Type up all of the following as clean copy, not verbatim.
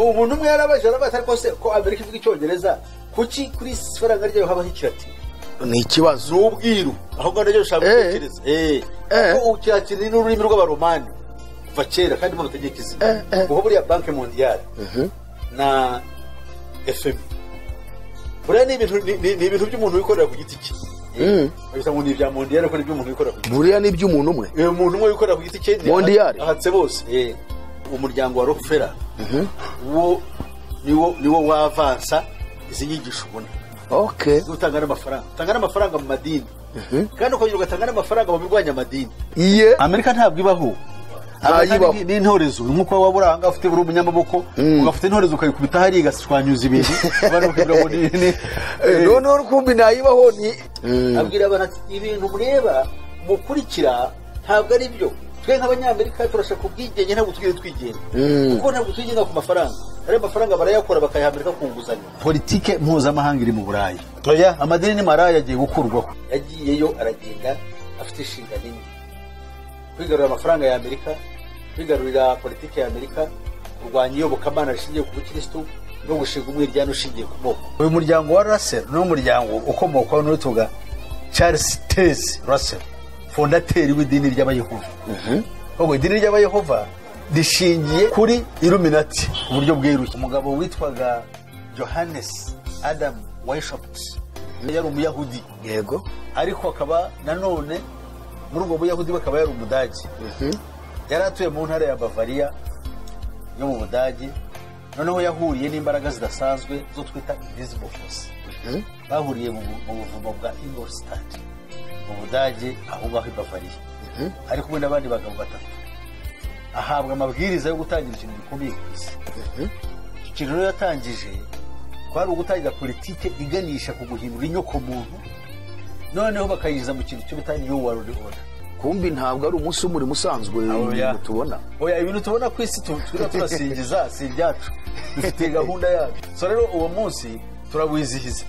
Umuntu umwe yarabaje arabaza, ariko se ko Amerika ivuga Icyongereza, kuki kuri faranga ryayo habaho Ikilatini? Ni ikibazo. Ni ubwiru aho ngaho nabyo ushaka gutekereza, kuko Ikilatini ni ururimi rw'Abaromani kuva kera, kandi bo bategeka izina, kuko buriya Banque mondiale na FMI buriya ni ibintu by'umuntu wikorera ku giti cye. Bagita ngo ni ibya mondiale, ariko ni iby'umuntu wikorera ku giti cye. Buriya ni iby'umuntu umwe. Umuntu umwe wikorera ku giti cye. Mondiale. Ahatse bose. Umuryango wa Rockefeller wo niwo wavansa izi nyigisho ubona. Utanga n'amafaranga, utanga n'amafaranga mu madini, kandi ukongera ugatanga n'amafaranga mu birwanya amadini. Iye. Amerika ntabwo ibaho. Ntayibaho. Ni intorezo, nk'uko waba uri ahangaha ufite uri umunyamaboko, ugafite intorezo ukayikubita hariya igashwanyuza ibintu, abantu bakibwira ngo ni Noneho rukumbi ntayibaho ni. Abwira abantu ati: "Ibintu mureba mukurikira ntabwo ari byo. Twe nk'Abanyamerika turashaka ubwigenge, ntabwo twigeze twigenga, kuko ntabwo twigenga ku mafaranga. Ariyo mafaranga barayakora bakayaha Amerika ku nguzanyo." Politike mpuzamahanga iri mu Burayi. Oya, amadini ni maraya agiye gukurwaho. Yagiyeyo aragenda afite inshingano imwe: kwigarurira amafaranga ya Amerika, kwigarurira politike ya Amerika, kurwanya iyobokamana rishingiye ku bukirisitu no gushinga umwiryane ushingiye ku moko. Uyu muryango wa Russell ni umuryango ukomokwaho n'uwitwaga Charles Taze Russell, fondateur w'idini ry'Abayehova. Ubwo idini ry'Abayehova rishingiye kuri Illuminati ku buryo bweruye. Umugabo witwaga Johannes Adam Weishaupt yari Umuyahudi, ariko akaba nanone muri ubwo Buyahudi bakaba yari Umudage. Yari atuye mu ntara ya Bavaria yo mu Budage. Noneho yahuriye n'imbaraga zidasanzwe zo twita invisible force. Bahuriye mu buvumo bwa Ingolstadt mu Budage, aho ngaho i Bavaria, ari kumwe n'abandi bagabo batatu, ahabwa amabwiriza yo gutangira ikintu gikomeye ku isi. Icyo kintu rero yatangije kwari ugutangira politike iganisha ku guhindura inyokomuntu, noneho bakayinjiza mu kintu cyo bita New World Order. Kumbi ntabwo ari umunsi w'umurimo usanzwe. Oya. Ibintu tubona. Oya, ibintu tubona ku isi turiho turasingiza si ibyacu, dufite gahunda yacu. So rero uwo munsi turawizihiza,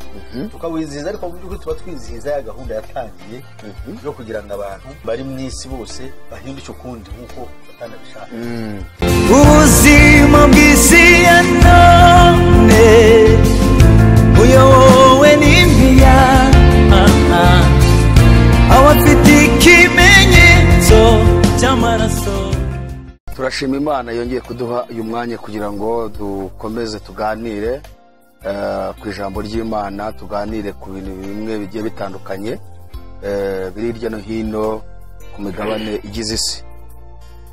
tukawizihiza, ariko mu by'ukuri tuba twizihiza ya gahunda yatangiye yo kugira ngo abantu bari mu isi bose bahinduke ukundi nk'uko batanabishaka. Ubuzima bw'isi ya none buyobowe n'impiya, abafite ikimenyetso cy'amaraso. Turashima Imana yongeye kuduha uyu mwanya kugira ngo dukomeze tuganire ku ijambo ry'Imana, tuganire ku bintu bimwe bigiye bitandukanye biri hirya no hino ku migabane igize isi.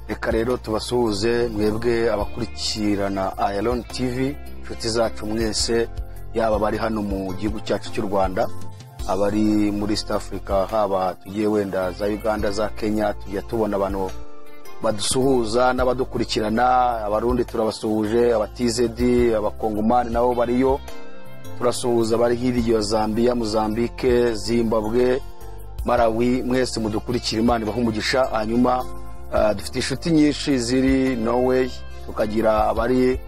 Reka rero tubasuhuze mwebwe abakurikirana Ayaloni TV, inshuti zacu mwese, yaba abari hano mu gihugu cyacu cy'u Rwanda, abari muri East Africa, haba tugiye wenda za Uganda, za Kenya, tujya tubona abantu badusuhuza n'abadukurikirana. Abarundi turabasuhuje, Abatizedi, Abakongomani nabo bariyo turasuhuza, bari hirya Zambia, Mozambique, Zimbabwe, Malawi, mwese mudukurikira Imana ibaha umugisha. Hanyuma dufite inshuti nyinshi ziri Norway, tukagira abari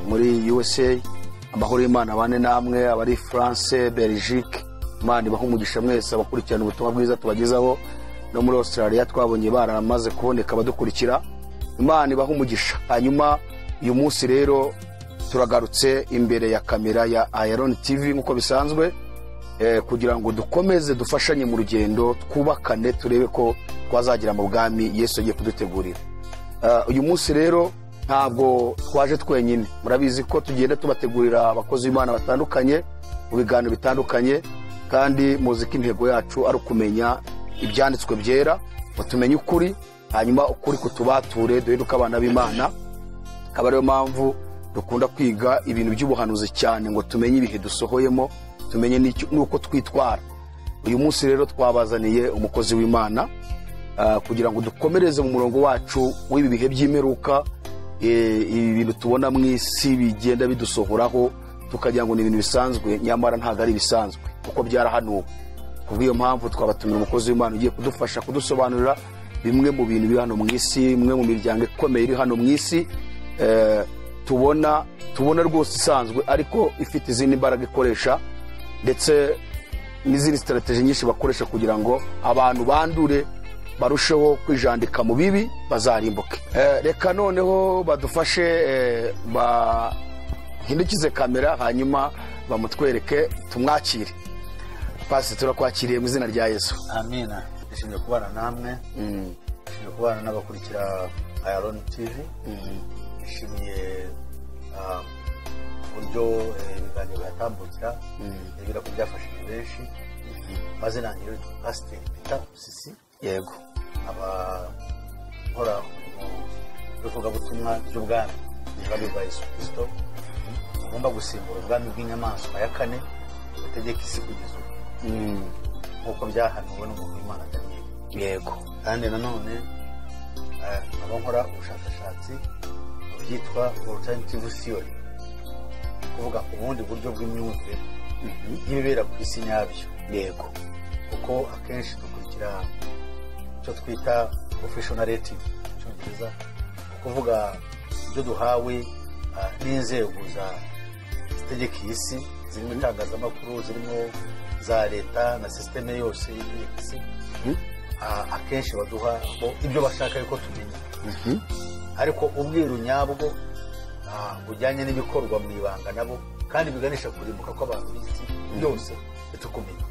muri USA. Amahoro y'Imana abane namwe. Abari France, Belgique, Imana ibaha umugisha mwese abakurikirana ubutumwa bwiza tubagezaho. No muri Australia twabonye baramaze kuboneka abadukurikira, Imana ibaha umugisha. Hanyuma uyu munsi rero turagarutse imbere ya kamera ya Ayaloni TV nk'uko bisanzwe, kugira ngo dukomeze dufashanye mu rugendo, twubakane, turebe ko twazagera mu bwami Yesu agiye kudutegurira. Uyu munsi rero ntabwo twaje twenyine. Murabizi ko tugenda tubategurira abakozi b'Imana batandukanye mu biganiro bitandukanye, kandi muzi ko intego yacu ari ukumenya ibyanditswe byera, ngo tumenye ukuri, hanyuma ukuri kutubature, duhinduke abana b'Imana. Akaba ariyo mpamvu dukunda kwiga ibintu by'ubuhanuzi cyane, ngo tumenye ibihe dusohoyemo, tumenye n'uko twitwara. Uyu munsi rero twabazaniye umukozi w'Imana kugira ngo dukomereze mu murongo wacu w'ibi bihe by'imperuka. Ibi bintu tubona mu isi bigenda bidusohoraho tukagira ngo ni ibintu bisanzwe, nyamara ntabwo ari ibisanzwe kuko byarahanuwe. Kubw'iyo mpamvu twabatumira umukozi w'Imana ugiye kudufasha kudusobanurira bimwe mu bintu biri hano mu isi, imwe mu miryango ikomeye iri hano mu isi, tubona rwose isanzwe, ariko ifite izindi mbaraga ikoresha, ndetse n'izindi strategy nyinshi bakoresha kugira ngo abantu bandure. Barusheho kwijandika mu bibi, bazarimbuke. Reka noneho badufashe, bahindukize kamera, hanyuma bamutwereke, tumwakire. Pasi, turakwakiriye mu izina rya Yesu. Amina. Nishimiye kubana namwe, nishimiye kubana n'abakurikira Ayaloni TV, nishimiye uburyo ibiganiro bihatambukira, nibwira ko byafashije benshi. Amazina yanjye yitwa Pasiteri Peter Musisi. Aba nkora umurimo w'ivugabutumwa ry'ubwami, ubwami bwa Yesu Kirisito bugomba gusimbura ubwami bw'inyamaswa ya kane butegeka isi kugeza ubu, nk'uko byahanuwe n'umuntu w'Imana Daniyeli. Kandi nanone nkaba nkora ubushakashatsi mu byitwa alternative theory, kuvuga ubundi buryo bw'imyumvire y'ibibera ku isi nyabyo, kuko akenshi dukurikira icyo twita official narrative mu Cyongereza, ni ukuvuga ibyo duhawe n'inzego za zitegeka iyi si, zirimo itangazamakuru, zirimo za leta na sisiteme yose y'iyi si. Akenshi baduha bo ibyo bashaka yuko tumenya, ariko ubwiru nyabwo bujyanye n'ibikorwa mu ibanga nabo kandi biganisha kurimbuka kw'abantu b'isi byose ntitukumenya.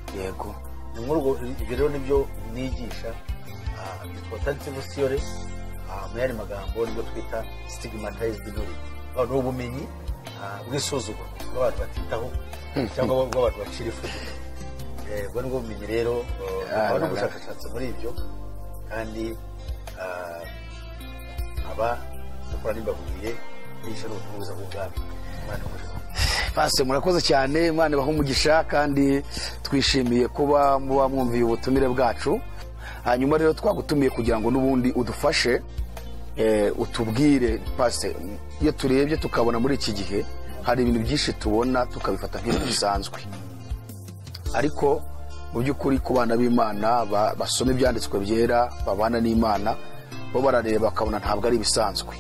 Ni muri ubwo, ibyo rero nibyo nigisha, byitwa alternative theory. Mu yandi magambo nibyo twita stigmatized knowledge. Ni ubumenyi bw'isuzugurwa, bw'abantu batitaho cyangwa bw'abantu bacira ifuku. Ubwo nibwo bumenyi rero, hakaba n'ubushakashatsi muri ibyo, kandi aba dukora n'imbaburiye yigisha n'ubutumwa bwiza bw'ubwami. Imana ibahe. Pasi, murakoze cyane, Imana ibahe umugisha, kandi twishimiye kuba muba mwumviye ubutumire bwacu. Hanyuma rero twagutumiye kugira ngo n'ubundi udufashe, utubwire. Pasi, iyo turebye tukabona muri iki gihe hari ibintu byinshi tubona tukabifata nk'ibintu bisanzwe, ariko mu by'ukuri ku bana b'Imana basoma ibyanditswe byera, babana n'Imana, bo barareba bakabona ntabwo ari ibisanzwe.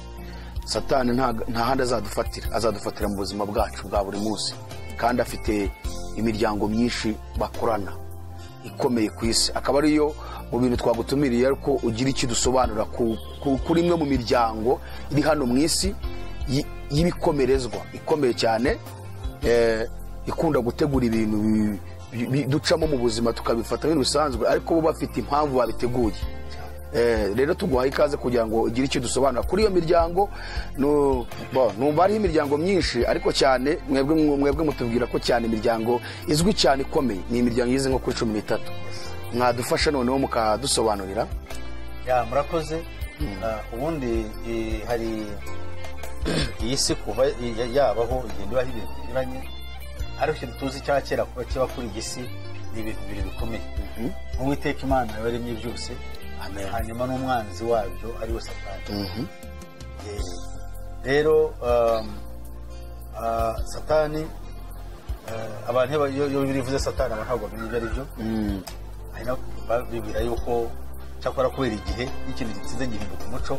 Satani nta handi azadufatira, azadufatira mu buzima bwacu bwa buri munsi, kandi afite imiryango myinshi bakorana ikomeye ku isi, akaba ariyo mu bintu twagutumiriye, ariko ugira icyo dusobanura kuri imwe mu miryango iri hano mu isi y'ibikomerezwa ikomeye cyane, ikunda gutegura ibintu ducamo mu buzima tukabifata nk'ibintu bisanzwe, ariko bo bafite impamvu babiteguye. Rero tuguhaye ikaze kugira ngo ugire icyo dusobanura kuri iyo miryango. Numva hariho imiryango myinshi, ariko cyane mwebwe mutubwira ko cyane imiryango izwi cyane ikomeye ni imiryango igeze nko kuri 13. Mwadufasha noneho mukadusobanurira? Ya, murakoze. Ubundi hari iyi si kuva yabaho igenda ibaho ibintu binyuranye, ariko ikintu tuzi cya kera kuba kiba kuri iyi si ni ibintu bibiri bikomeye: Uwiteka Imana yaremye byose, Amen. hanyuma n'umwanzi wabyo ari we Satani. Rero Satani, abantu iyo bivuze Satani, abantu ntabwo bamenya ibyo ari byo. Hari bibwira yuko cyakora kubera igihe n'ikintu gitsinze gihinduka umuco,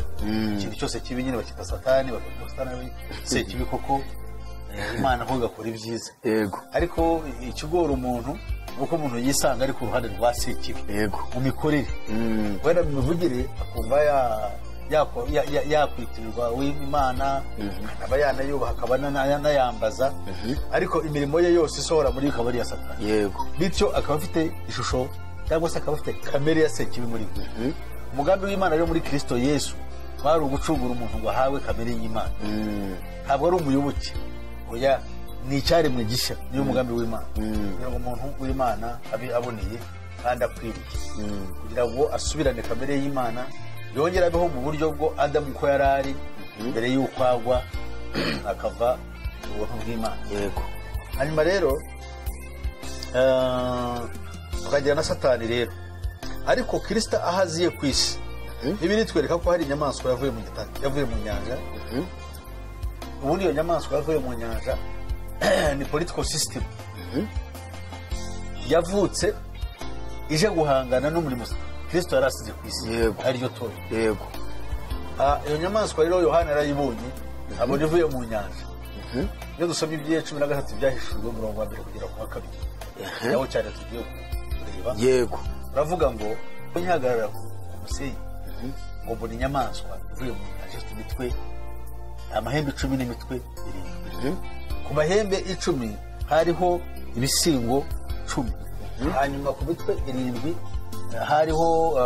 ikintu cyose kibi nyine bakita Satani, bakavuga Satani ari sekibi koko, Imana ko igakora ibyiza. Ariko ikigora umuntu ni uko umuntu yisanga ari ku ruhande rwa sekibi mu mikorere, wenda mu mivugire akumva yakwitirirwa w'Imana, akaba yanayubaha, akaba anayambaza, ariko imirimo ye yose isohora muri yo ikaba ari iya Satani. Bityo akaba afite ishusho cyangwa se akaba afite kamere ya sekibi muri we. Umugambi w'Imana rero muri Kirisito Yesu wari ugucungura umuntu ngo ahawe kamere y'Imana. Ntabwo ari umuyoboke, oya, ni icyaremwe gishya. Niyo mugambi w'Imana, kugira ngo umuntu w'Imana abe aboneye kandi akwiriye, kugira ngo asubirane kamere y'Imana, yongere abeho mu buryo bwo Adamu uko yari ari mbere y'uko agwa akava mu buntu bw'Imana. Hanyuma rero tukagira na Satani rero, ariko Kirisita aho aziye ku isi, Bibiliya itwereka ko hari inyamaswa yavuye mu gitaka, yavuye mu nyanja. Ubundi iyo nyamaswa yavuye mu nyanja ni political system yavutse ije guhangana n'umurimo Kirisito yari asize ku isi, ariryo torero. Iyo nyamaswa rero Yohana yarayibonye, abona ivuye mu nyanja. Iyo dusomye iby'iye 13 Byahishuwe, umurongo wa mbere kugera ku wa kabiri, naho cyane tugiye kureba, uravuga ngo nyihagarara ku musenyi, ngo mbona inyamaswa ivuye mu nyanja ifite imitwe, amahembe 10 n'imitwe 7. Ku mahembe 10 hariho ibisingo 10, hanyuma ku mitwe 7 hariho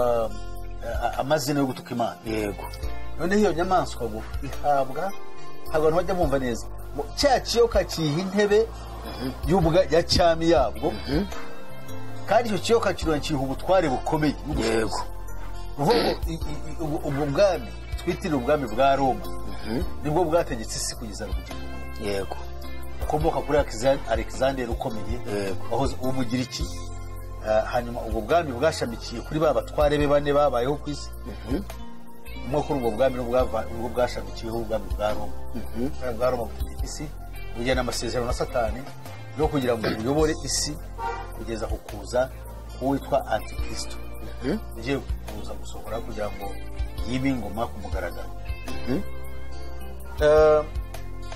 amazina yo gutuka Imana. Yego. Noneho iyo nyamaswa ngo ihabwa, abantu bajya bumva neza, ngo cya kiyoka kiha intebe y'ubwa ya cyami yabwo, kandi icyo kiyoka kiha ubutware bukomeye n'ubushobozi. Yego. Ubwo ubwo bwami twitira ubwami bwa Roma nibwo bwategetse isi kugeza rubugingo. Yego. Ukomoka kuri Alexander ukomeye wahoze umugiriki. Hanyuma ubwo bwami bwashamikiye kuri ba batware be bane babayeho ku isi. Umwe kuri ubwo bwami nubwo bwashamikiyeho ubwami bwa Roma. Ubwami bwa Roma butegeka isi, bugena amasezerano na Satani yo kugira ngo buyobore isi kugeza ku kuza k'uwitwa Antikristo, ugiye kuza gusohora kugira ngo yibe ingoma ku mugaragaro.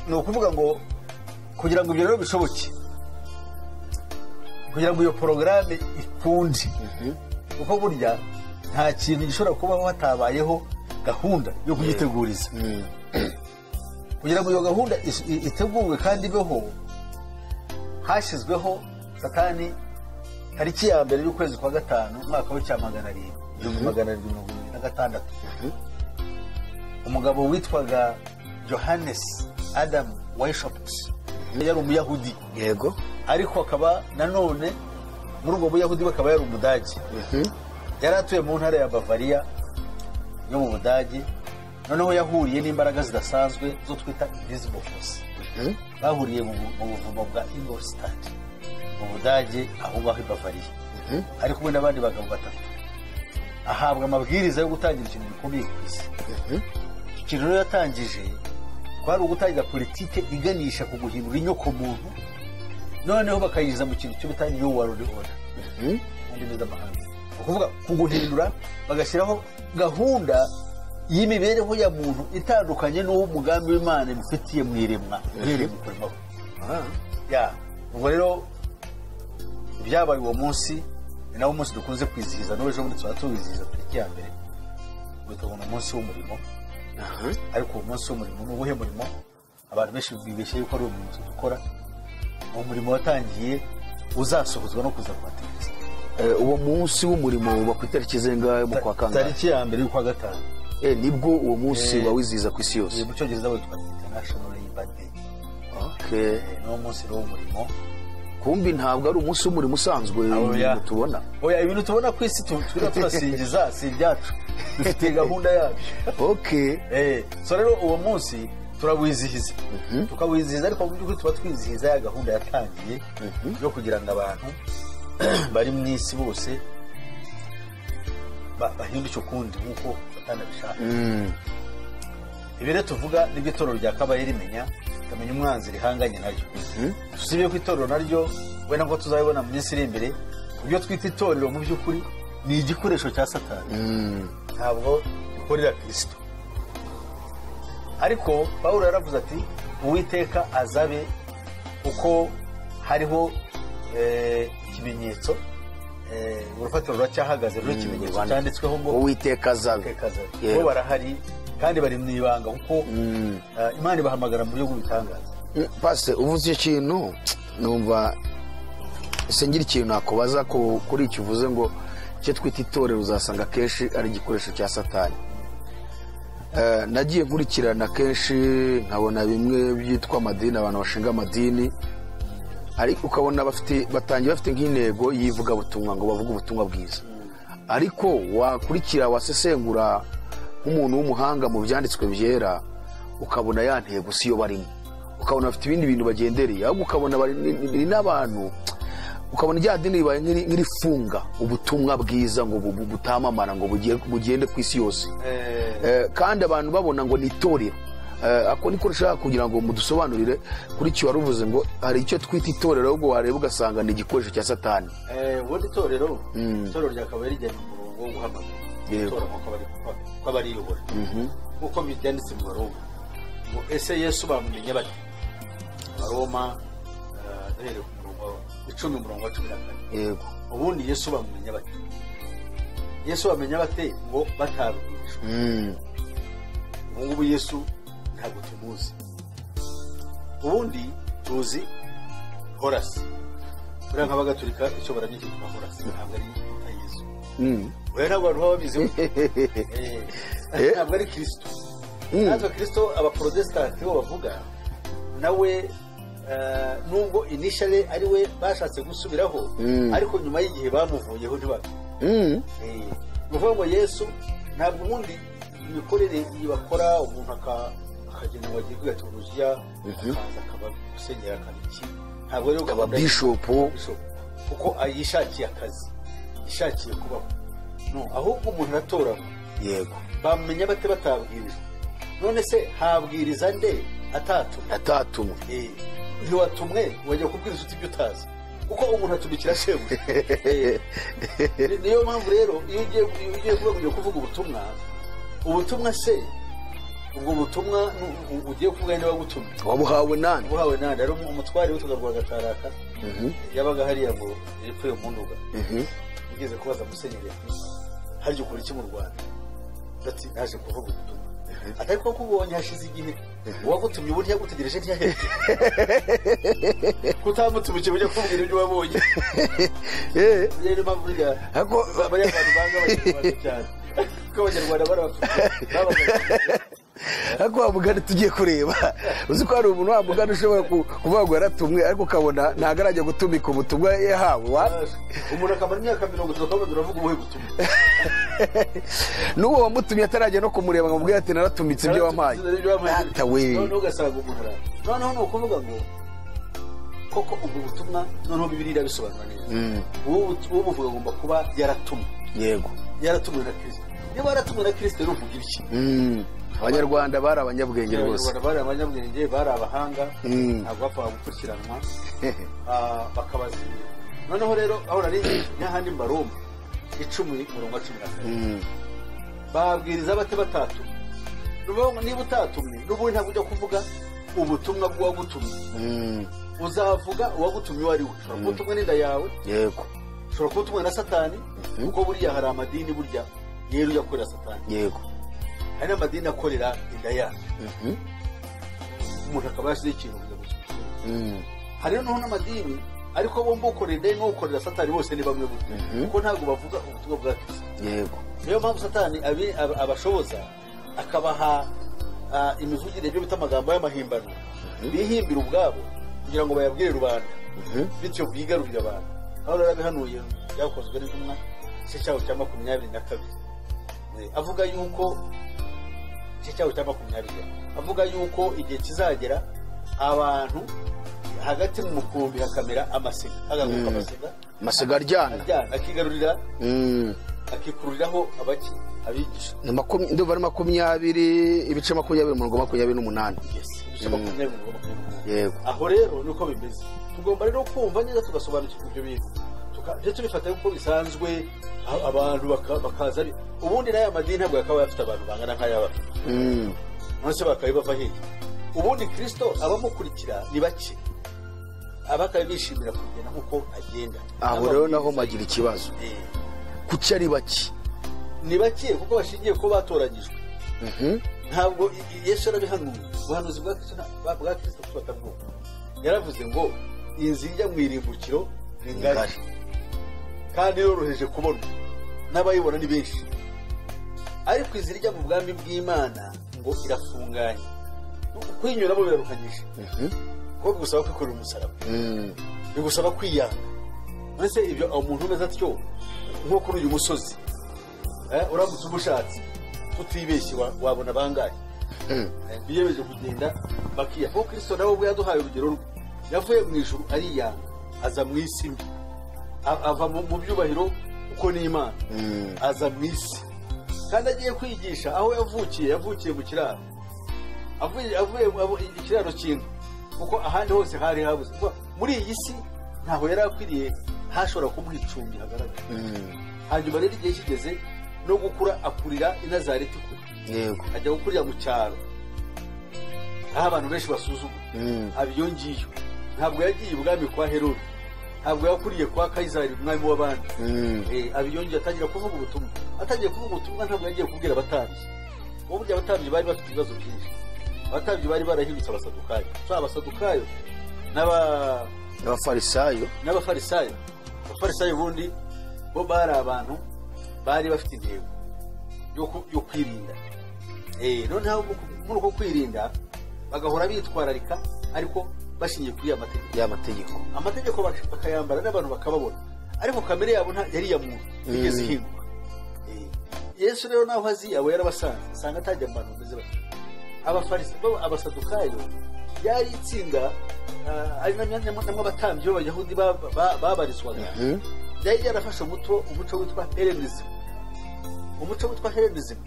Ni ukuvuga ngo kugira ngo ibyo rero bishoboke, kugira ngo iyo porogaramu ikunde, kuko burya nta kintu gishobora kubaho hatabayeho gahunda yo kugiteguriza. Kugira ngo iyo gahunda itegurwe kandi ibeho, hashyizweho Satani tariki ya 1 y'ukwezi kwa 5 umwaka w'1776. Umugabo witwaga Johannes Adam Weishaupt yari umuyahudi. Yego. Ariko akaba nanone muri ubwo buyahudi bakaba yari umudage. Yari atuye mu ntara ya Bavaria yo mu Budage. Noneho yahuriye n'imbaraga zidasanzwe zo twita invisible force. Bahuriye mu buvumo bwa Ingolstadt mu Budage, aho ngaho i Bavaria, ari kumwe n'abandi bagabo batatu. Ahabwa amabwiriza yo gutangira ikintu gikomeye ku isi. Ikintu rero yatangije kwari ugutangira politike iganisha ku guhindura inyoko muntu, noneho bakayinjiza mu kintu cyo bita New World Order mu ndimi z'amahanga. Ukuvuga ku guhindura, bagashyiraho gahunda y'imibereho ya muntu itandukanye n'uwo umugambi w'Imana imufitiye mu iremwa, uhereye mu kurema kwe. Ya, ubwo rero ibyabaye uwo munsi ni nawo munsi dukunze kwizihiza, n'ejo bundi tuba tuwizihiza tariki ya 1, ubwo tubona umunsi w'umurimo. Ariko uwo munsi w'umurimo ni uwuhe murimo? Abantu benshi bibeshya yuko ari umurimo dukora. Uwo murimo watangiye uzasohozwa no kuza kwa Kristo. Uwo munsi w'umurimo uba ku itariki zingahe mu kwa kangahe? Tariki ya 1 y'ukwa 5. Nibwo uwo munsi wawizihiza ku isi yose. Mu cyongereza witwa International Labor Day. Okay. Ni uwo munsi rero w'umurimo. Kumbi ntabwo ari umunsi w'umurimo usanzwe ibintu tubona. Oya, ibintu tubona ku isi twiga turasingiza si ibyacu, dufite gahunda yacu. Okay. So rero uwo munsi turawizihiza, tukawizihiza, ariko mu by'ukuri tuba twizihiza ya gahunda yatangiye yo kugira ngo abantu bari mu isi bose bahinduke ukundi nk'uko Satani abishaka. Ibi rero tuvuga nibyo itorero rya kabaye rimenya, rikamenya umwanzi rihanganye naryo. Usibye ko itorero naryo wenda ngo tuzabibona mu minsi iri imbere, ibyo twita itorero mu by'ukuri ni igikoresho cya Satani, ntabwo gikorera Kristo. Ariko Pawulo yaravuze ati Uwiteka azabe, kuko hariho ikimenyetso, urufatiro ruracyahagaze ruriho ikimenyetso cyanditsweho ngo Uwiteka azabe. Bo barahari kandi bari mu ibanga, kuko Imana ibahamagara mu buryo bw'ibitangaza. Pastor, uvuze icyo kintu numva ese ngira ikintu nakubaza kuri icyo uvuze ngo icyo twita itorero uzasanga kenshi ari igikoresho cya Satani. Nagiye nkurikirana kenshi nkabona bimwe byitwa amadini, abantu bashinga amadini, ariko ukabona batangiye bafite nk'intego y'ivugabutumwa ngo bavuge ubutumwa bwiza, ariko wakurikira wasesengura nk'umuntu w'umuhanga mu byanditswe byera, ukabona ya ntego si yo barimo, ukabona bafite ibindi bintu bagendereye, ahubwo ukabona ni n'abantu, ukabona rya dini ribaye nk'irifunga ubutumwa bwiza ngo butamamara ngo bugende ku isi yose. Kandi abantu babona ngo ni itorero. Ako niko nshaka kugira ngo mudusobanurire kuri icyo waruvuze ngo hari icyo twita itorero, ahubwo wareba ugasanga ni igikoresho cya Satani. Ubundi itorero ryakabaye rijyana umurongo wo guhamagara, itorero ko abariyobora nk'uko byanditse mu Baroma ngo ese Yesu bamumenye bate? Baroma duhereye ku murongo 10 umurongo wa 14. Yego. Ubundi Yesu bamumenye bate? Yesu bamenya bate ngo batabwirijwe? Ubu ngubu Yesu ntabwo tumuzi. Ubundi tuzi Horasi. Buriya nk'abagatulika icyo baramya cyitwa Horasi, ntabwo ari nka Yesu. Oya, ntabwo abantu baba babizi. Ntabwo ari Kristo. Natwe Kristo abaprotesitanti bo bavuga nawe, nubwo initially ari we bashatse gusubiraho, ariko nyuma y'igihe bamuvuyeho ntibabe. Ni ukuvuga ngo Yesu ntabwo, ubundi imikorere iyi bakora, umuntu akagenda ngo agiye kwiga teolojiya, akaza akaba musenyeri, akaba iki, ntabwo rero akaba gahunda bishopu. Bishop, kuko yishakiye akazi, yishakiye kubaho. No, ahubwo umuntu aratoranywa. Bamenya bate batabwirijwe? None se habwiriza nde atatumwe? Atatumwe. Ntiwatumwe, wajya kubwiriza uti ibyo utazi, kuko umuntu atumikira shebuja. Niyo mpamvu rero iyo ugiye kuvuga ngo ugiye kuvuga ubutumwa, ubutumwa se ubwo butumwa ugiye kuvuga niba wagutumye? Wabuhawe nande? Ubuhawe nande? Hari umutware witwaga Rwagataraka, yabaga hariya ngo hepfo yo mu Nduga. Yigeze kubaza musenyeri ati: "Harya ukora iki mu Rwanda?" Ati: "Naje kuvuga ubutumwa." Atari ko kubonye hashize igihe, uwagutumye ubu ntiyagutegereje, ntiyahebye kutamutumikiye ujya kumubwira ibyo wabonye? Rero impamvu burya bariya bantu banga Abanyarwanda cyane, kuko Abanyarwanda barabafite babaga. Ariko wa mugani tugiye kureba, uzi ko hari umuntu, wa mugani, ushobora kuvuga ngo yaratumwe, ariko ukabona ntabwo arajya gutumika ubutumwa yahawe wa. Umuntu akamara imyaka 30 akabona uravuga ubuhe butumwa? N'uwo wamutumye atarajya no kumureba ngo amubwire ati: "Naratumitse ibyo wampaye." Ibyo wampaye. Data we! Noneho ugasanga umuntu noneho ni ukuvuga ngo koko ubwo butumwa, noneho Bibiliya irabisobanura neza. Uwo buvuga agomba kuba yaratumwe. Yaratumwe na Kirisito. Niba yaratumwe na Kirisito rero, uvuga ibiki? Abanyarwanda bari abanyabwenge rwose. Abanyarwanda bari abanyabwenge, bari abahanga. Ntabwo bapfaga gukurikiranwa, bakabaza ibintu. Noneho rero aho nari n'ahandi mu Baroma 10 umurongo wa 14. Babwiriza bate batatumwe? Ni ukuvuga ngo niba utatumwe, n'ubundi ntabwo ujya kuvuga ubutumwa bw'uwagutumye. Uzavuga uwagutumye uwo ari we. Ushobora kuba utumwe n'inda yawe, ushobora kuba utumwe na Satani, kuko buriya hari amadini burya yera ujya akorera Satani. Hari n'amadini akorera inda yayo, umuntu akaba yashyizeho ikintu kugira ngo kimushyire. Hari noneho n'amadini, ariko bombi, ukorera inda ye n'ukorera Satani, bose ni bamwe burya, kuko ntabwo bavuga ubutumwa bwa Kristo. Niyo mpamvu Satani abashoboza, akabaha imivugire, ibyo bita amagambo y'amahimbano bihimbira ubwabo kugira ngo bayabwire rubanda, bityo bigarurire abantu. Aho rero abihanuye Byakozwe n'Intumwa igice cyaho cya 22, avuga yuko igice cyaho cya 20 avuga yuko igihe kizagera abantu hagati mu mukumbi hakamera amasega, hagaguka amasega. Amasega aryana. Aryana, akigarurira, akikururiraho abaki abigisha. Ni ndumva ari 20, ibice 20, umurongo 28. Yes, ibice 20, umurongo 28. Aho rero niko bimeze. Tugomba rero kumva neza, tugasobanukirwa ibyo bintu, tujye tubifata uko bisanzwe, abantu bakaza ubundi n'aya madini ntabwo yakaba afite abantu bangana nk'aya bafite. None se bakaba bava hehe? Ubundi Kristo abamukurikira ni bake, abakaba bishimira kugenda nk'uko agenda. Aho rero naho magira ikibazo. Kuki ari bake? Ni bake kuko bashingiye ko batoranyijwe. Ntabwo Yesu yarabihanuye, ubuhanuzi bwa Kristo bwa Kristo batabwumva. Yaravuze ngo inzira ijya mu irimbukiro ni ngari Ngari. kandi yoroheje kubonwa, n'abayibona ni benshi, ariko inzira ijya mu bwami bw'Imana ngo irafunganye, kuyinyuramo biraruhanyije, kuko bigusaba kwikorera umusaraba, bigusaba kwiyanga. Mbese ibyo umuntu umeze atyo, nko kuri uyu musozi, uramutse umushatse tutibeshye wabona bangahe biyemeje kugenda bakiya? Kuko Kristo nawe ubwo yaduhaye urugero rwe, yavuye mu ijuru ariyanga, aza mu isi mbi, ava mu byubahiro kuko ni Imana, aza mu isi kandi agiye kwigisha aho yavukiye. Yavukiye mu kiraro, avuye ikiraro cy'inka, kuko ahandi hose hari habuze. Kuko muri iyi si ntaho yari akwiriye hashobora kumuha icumbi hagaragara. Hanyuma rero igihe kigeze no gukura, akurira i Nazareti kure. Ajya gukurira mu cyaro aho abantu benshi basuzugura. Aba iyo ngiyo. Ntabwo yagiye ibwami kwa Herode, ntabwo yakuriye kwa Kayizari umwami w'abandi. Aba iyo ngiyo, atangira kuvuga ubutumwa. Atangiye kuvuga ubutumwa, ntabwo yagiye kubwira abatambyi. Ubu burya abatambyi bari bafite ibibazo byinshi. Abatambyi bari barahindutse abasadukayo. So abasadukayo n'abafarisayo, n'abafarisayo ubundi bo bari abantu bari bafite intego yo kwirinda. Noneho muri uko kwirinda bagahora bitwararika, ariko bashingiye kuri ya mategeko. Amategeko bakayambara n'abantu bakababona, ariko kamere yabo yari iya muntu igeze ihinduka. Yesu rero naho azi abo yarabasanze, asanga atajya mu bantu bameze batyo. Abafarisayo, abasadukayo yari itsinda ari namwe abatambyi b'abayahudi babarizwaga. Yari yarafashe umuco witwa Hellenism. Umuco witwa Hellenism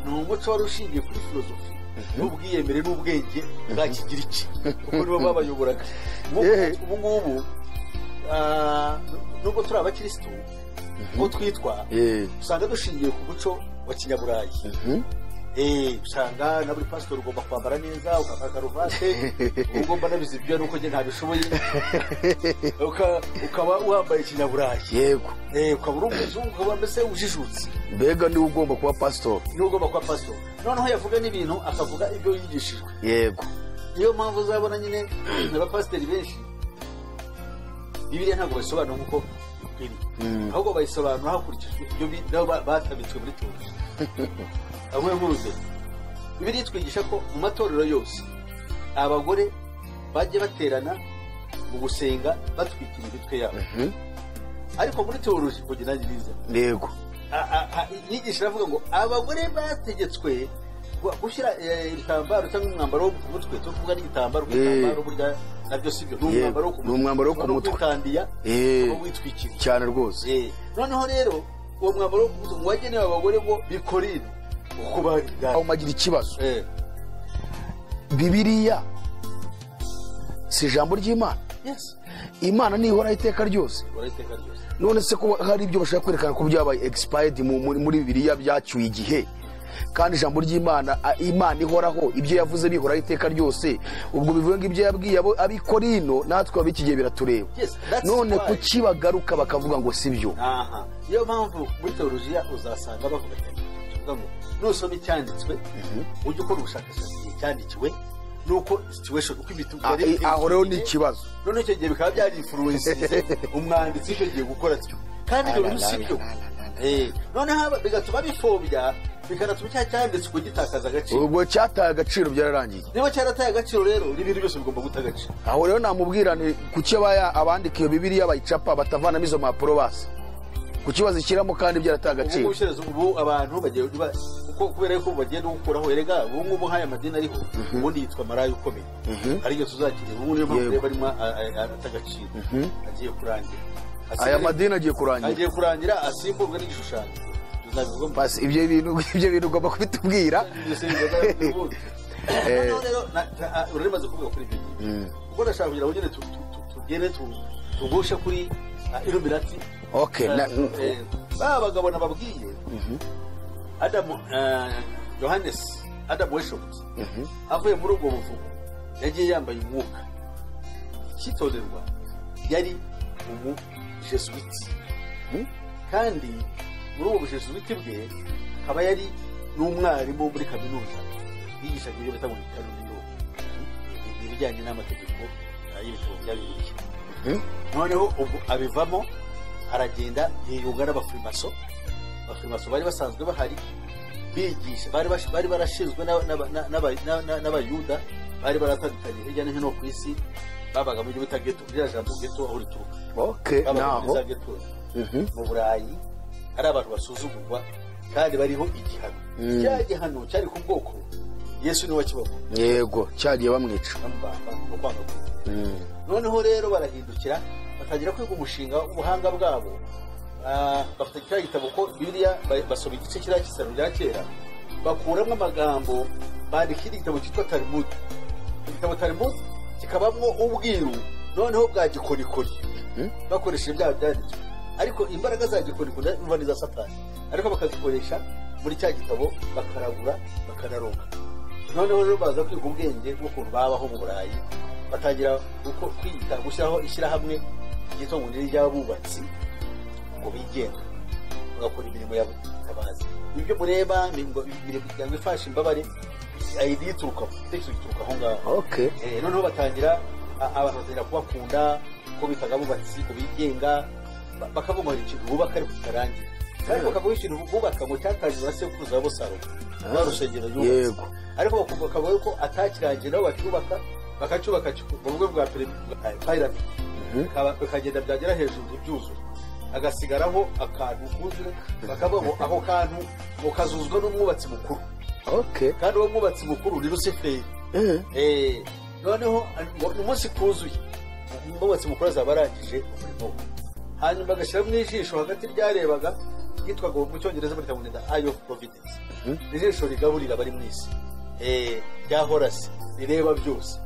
ni umuco wari ushingiye kuri filozofi n'ubwiyemere n'ubwenge bwa Kigiriki, kuko nibo babayoboraga. Ubu ngubu nubwo turi abakirisitu uko twitwa, usanga dushingiye ku muco wa kinyaburayi. Usanga na buri pasitori ugomba kwambara neza, ukambara karuvate, ugomba nabizi ibyo nuko njye ntabishoboye, ukaba wambaye kinyaburayi. Yego. Ukaba uri umuzungu, ukaba mbese ujijutse. Mbega niwe ugomba kuba pasitori. Niwe ugomba kuba pasitori. Noneho yavuga n'ibintu akavuga ibyo yigishijwe. Yego. Niyo mpamvu uzabona nyine abapasiteri benshi Bibiliya ntabwo bayisobanura nk'uko bikwiriye, ahubwo bayisobanura hakurikijwe ibyo batabitswe muri tewoloji. Aho nk'urugero, Bibiliya itwigisha ko mu matorero yose abagore bajya baterana mu gusenga batwikira imitwe yabo. Ariko muri tewoloji kugira ngo nize. Yego. Inyigisho iravuga ngo abagore bategetswe gushyira igitambaro cyangwa umwambaro wo ku mutwe. Tuvuga n'igitambaro, igitambaro burya nabyo sibyo, ni umwambaro wo ku mutwe utandiya witwikiriye cyane rwose. Noneho rero uwo mwambaro wo ku mutwe wagenewe abagore ngo bikorere uko bari. Aho magira ikibazo, Bibiliya si ijambo ry'Imana? Imana nihoraho iteka ryose. None se ko hari ibyo bashaka kwerekana ko byabaye expired muri Bibiliya byacyuye igihe, kandi ijambo ry'Imana, Imana ihoraho, ibyo yavuze bihoraho iteka ryose, ubwo bivuga ngo ibyo yabwiye abikorino natwe ab'iki gihe biratureba. None kuki bagaruka bakavuga ngo si byo? Niyo mpamvu muri teolojiya uzasanga bavuga cyane ngo nusoma icyanditswe ujye ukora ubushakashatsi igihe cyandikiwe nuko situation uko imitungo aho rero ni ikibazo. None icyo gihe bikaba byari influence umwanditsi icyo gihe gukora cyo, kandi ibyo bintu si byo. Noneho bigatuma bifobya, bikanatuma icyaha cyanditswe gitakaza agaciro. Ubwo cyataye agaciro byararangiye. Niba cyarataye agaciro rero n'ibintu byose bigomba guta agaciro. Aho rero namubwira ni kuki abandika iyo Bibiliya bayicapa batavanamo izo mpapuro basi, kuki bazishyiramo kandi byarataye agaciro? Ubu abantu bagiye kuko kubera yuko bagenda gukuraho, erega ubu ngubu nk'aya madini ariho ubundi yitwa maraya ukomeye, hari igihe tuzakireba ubu niyo mpamvu rero barimo ata agaciro, agiye kurangira. Aya madini agiye kurangira, agiye kurangira asimburwe n'igishushanyo. Basi ibyo bintu ugomba kubitubwira. Urarimaze kuvuga kuri ibyo ngibyo, kuko ndashaka kugira ngo nyine tugere tugushe kuri Illuminati. Okay. Ba bagabo nababwiye, Adam Johannes Adam Weishaupt avuye muri ubwo buvumo yagiye yambaye umwuka. Icyitonderwa, yari umujesuwiti, kandi muri ubu bujesuwiti bwe akaba yari n'umwarimu muri kaminuza yigishaga ibyo bita ngo ni kanuni, ibijyanye n'amategeko y'ibitabo bya Bibiliya. Noneho ubwo abivamo aragenda yiyunga n'abafurimaso. Abafurimaso bari basanzwe bahari bigisha, bari barashinzwe n'abayuda bari baratandukanye hirya no hino ku isi, babaga mu byo bita ghetto. Ririya jambo ghetto aho rituruka, naho mu Burayi ari abantu basuzugurwa kandi bariho igihano. Cya gihano cyari ku bwoko Yesu niwe wakibabona. Yego, cyagiye bamwica no kwanga. Noneho rero barahindukira batangira kwiga umushinga w'ubuhanga bwabo. Bafite kiriya gitabo ko Bibiliya basoma igice kiriya cy'isano rya kera, bakuramo amagambo, bandika ikindi gitabo cyitwa Talmud. Igitabo Talmud kikabamwo ubwiru noneho bwa gikorikori, bakoresheje bya byanditswe, ariko imbaraga za gikorikori umva ni za Satani, ariko bakazikoresha muri cya gitabo bakaragura bakanaronga. Noneho rero baza kwiga ubwenge bw'ukuntu babaho mu Burayi, batangira kwita gushyiraho ishyirahamwe ryitwa ngo ni iry'abubatsi ngo bigenga. Bagakora imirimo ya butabazi. Ibyo mureba imiryango ifasha imbabare idea ituruka, igitekerezo gituruka aho ngaho. Noneho batangira, abantu batangira kubakunda ko bitaga abubatsi ngo bigenga, bakavuga ngo hari ikintu bubaka ariko kitarangira, kandi bakavuga ikintu bubaka ngo cyatangiwe na sekuruza wabo Salomo, rwa rusengero yubatse. Ariko bakavuga yuko atakirangiye, nabo bacyubaka, bakacyubaka mu buryo bwa pyramid, bikagenda byagera hejuru ntibyuzure, hagasigaraho akantu kuzure, bakavuga ngo ako kantu ngo kazuzwa n'umwubatsi mukuru. Kandi uwo mwubatsi mukuru ni Rusiferi. Noneho ngo umunsi kuzuye umwubatsi mukuru azaba arangije umurimo we, hanyuma agashyiramo ijisho hagati ryarebaga, ryitwaga mu cyongereza barita ngo ni the eye of providence, ijisho rigaburira abari mu isi, rya Horasi rireba byose.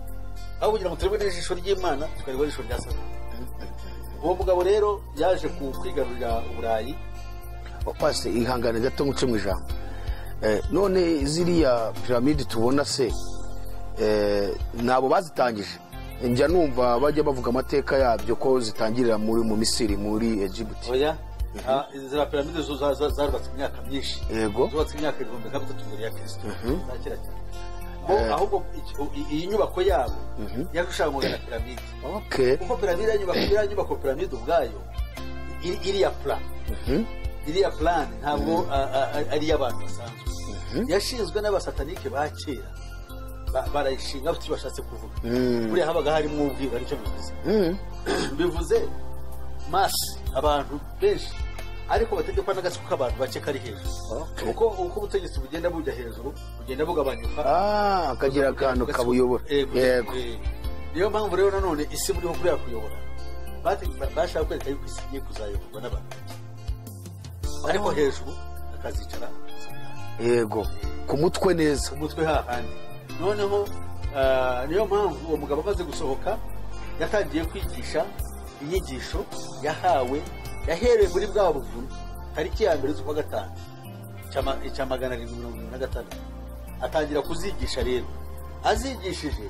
Aho kugira ngo turebe n'ijisho ry'Imana, tukareba n'ijisho rya Satani. Uwo mugabo rero yaje kwigarurira Uburayi. Pasi, ihangane gato nguce mu ijambo. None ziriya piramide tubona se, nabo bazitangije? Njya numva bajya bavuga amateka yabyo ko zitangirira mu Misiri, muri Egiputa. Oya. Izi za piramide zo zarubatse imyaka myinshi. Zubatse imyaka 3000 mbere ya Kristo, za kera cyane. Bo ahubwo iyi nyubako yabo yashushanywaga na piramide, kuko piramide, iriya nyubako piramide ubwayo, iriya plan, iriya plan ntabwo ari iy'abantu basanzwe. Yashinzwe n'abasatanike ba kera. Barayishinga bafite icyo bashatse kuvuga. Buriya habaga harimo ubwiru, aricyo bivuze. Bivuze masse, abantu benshi, ariko bategekwa n'agatsiko k'abantu bake kari hejuru. Uko ubutegetsi bugenda bujya hejuru, bugenda bugabanyuka. Ah, akagira akantu kabuyobora. Niyo mpamvu rero nanone isi buriho kuriya kuyobora, bashaka kwereka yuko isi igiye kuzayoborwa n'abantu bake, ariko hejuru hakazicara Satani. Yego, ku mutwe neza. Ku mutwe hahandi. Noneho niyo mpamvu uwo mugabo amaze gusohoka yatangiye kwigisha inyigisho yahawe, yahereye muri bwa buvumo tariki ya 1 z'ukwa gatanu icya 776, atangira kuzigisha. Rero azigishije,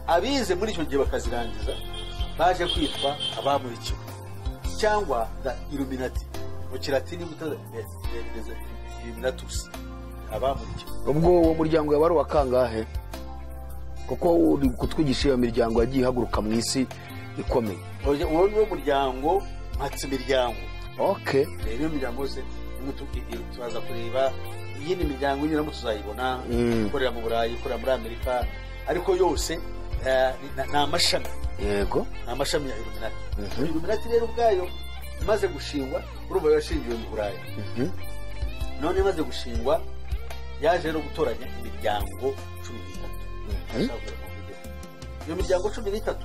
abize muri icyo gihe bakazirangiza baje kwitwa abamurikiwe cyangwa the Illuminati, mu Kilatini bita Illuminatus, abamurikiwe. Ubwo uwo muryango yaba ari uwa kangahe? Kuko uri kutwigisha iyo miryango yagiye ihaguruka mu isi ikomeye. Oya, uwo ni wo muryango mpatse imiryango. Rero iyo miryango yose imwe turaza kureba iyindi miryango inyuramo, tuzayibona, ikorera mu Burayi, ikorera muri Amerika, ariko yose ni amashami. Ni amashami ya Illuminati. Illuminati rero ubwayo imaze gushingwa, urumva yashingiwe mu Burayi, none imaze gushingwa yaje rero gutoranya imiryango 13. Ashaka kugera mu video. Iyo miryango 13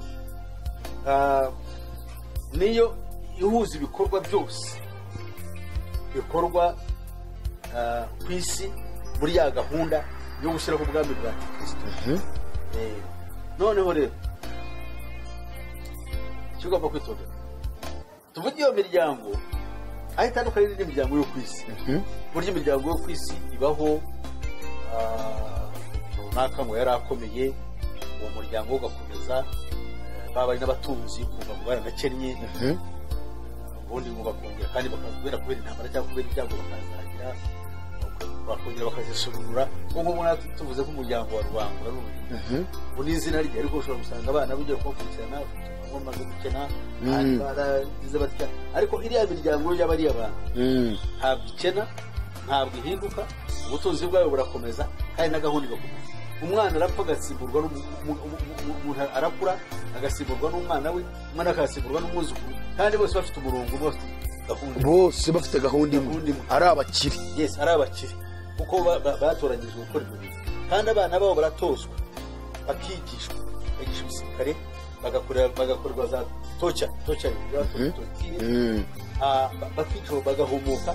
niyo ihuza ibikorwa byose bikorwa ku isi muri ya gahunda yo gushyiraho ubwami bwa Kristo. Noneho rero icyo ugomba kwitondera, tuvuge iyo miryango aho itandukanye n'indi miryango yo ku isi. Burya imiryango yo ku isi ibaho, runaka ngo yari akomeye, uwo muryango ugakomeza, baba ari n'abatunzi, ukumva ngo baranakennye, ubundi ngo bakongera kandi bakabera kubera intambara cyangwa kubera ibyago, bakazagira bakongera bakazisurura. Nk'ubu natwe tuvuze ko umuryango wa Rubangura ari urugero, ubu ni izina rye, ariko ushobora gusanga abana bugiye kubakurikirana, bamwe bamaze gukena, abandi baragize batya, ariko iriya miryango yo y'abariya bantu ntabwo ikena, ntabwo ihinduka, ubutunzi bwayo burakomeza kandi na gahunda igakomeza. Umwana arapfa agasimburwa umuntu arakura agasimburwa n'umwana we, umwana akasimburwa n'umwuzukuru, kandi bose bafite umurongo umwe, bafite gahunda imwe. Bose bafite gahunda imwe. Gahunda imwe. Ari abakire. Yes, ari abakire kuko batoranyijwe gukora ibyo bintu, kandi abana babo baratozwa, bakigishwa, bakigisha ibisirikare, bagakorerwa za torture, torture. Bakicwa, bagahumuka,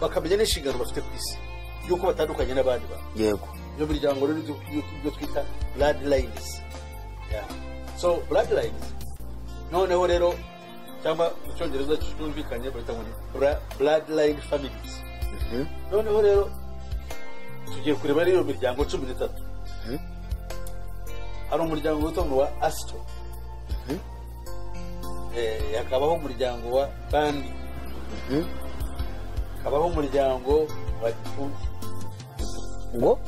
bakamenya n'inshingano bafite ku isi y'uko batandukanye n'abandi bantu. Iyo miryango rero ibyo twita bloodlines. Yeah. So bloodlines noneho rero, cyangwa mu cyongereza cyumvikanye bahita ngo ni bloodline families. Noneho rero tugiye kureba rero iyo miryango 13. Hari umuryango witwa ngo wa Astor, hakabaho umuryango wa Bandi. Hakabaho umuryango wa Duponti. Ngo?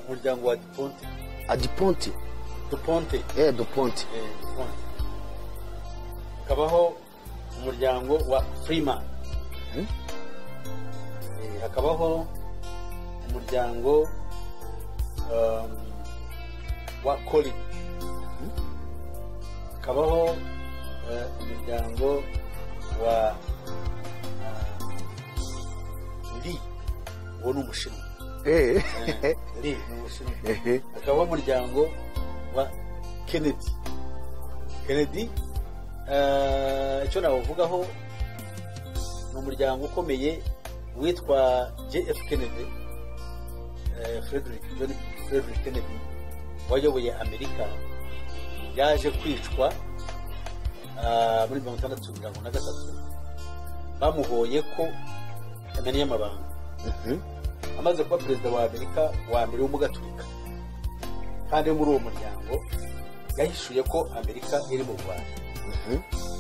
Umuryango wa Duponti. Adiponti. Duponte. Duponti. Duponte. Hakabaho umuryango wa Freeman. Hakabaho umuryango wa Colin. Hakabaho umuryango wa Lee. Uwo ni umushinwa. Lee ni umushinwa. Hakabaho umuryango wa Kennedy. Kennedy, icyo nawuvugaho ni umuryango ukomeye witwa JF Kennedy, Frederick John Frederick Kennedy wayoboye Amerika, yaje kwicwa muri 1963, bamuhoye ko amenya amabanga. Amaze kuba perezida wa Amerika wa mbere w'umugaturika, kandi muri uwo muryango yahishuye ko Amerika iri mu Rwanda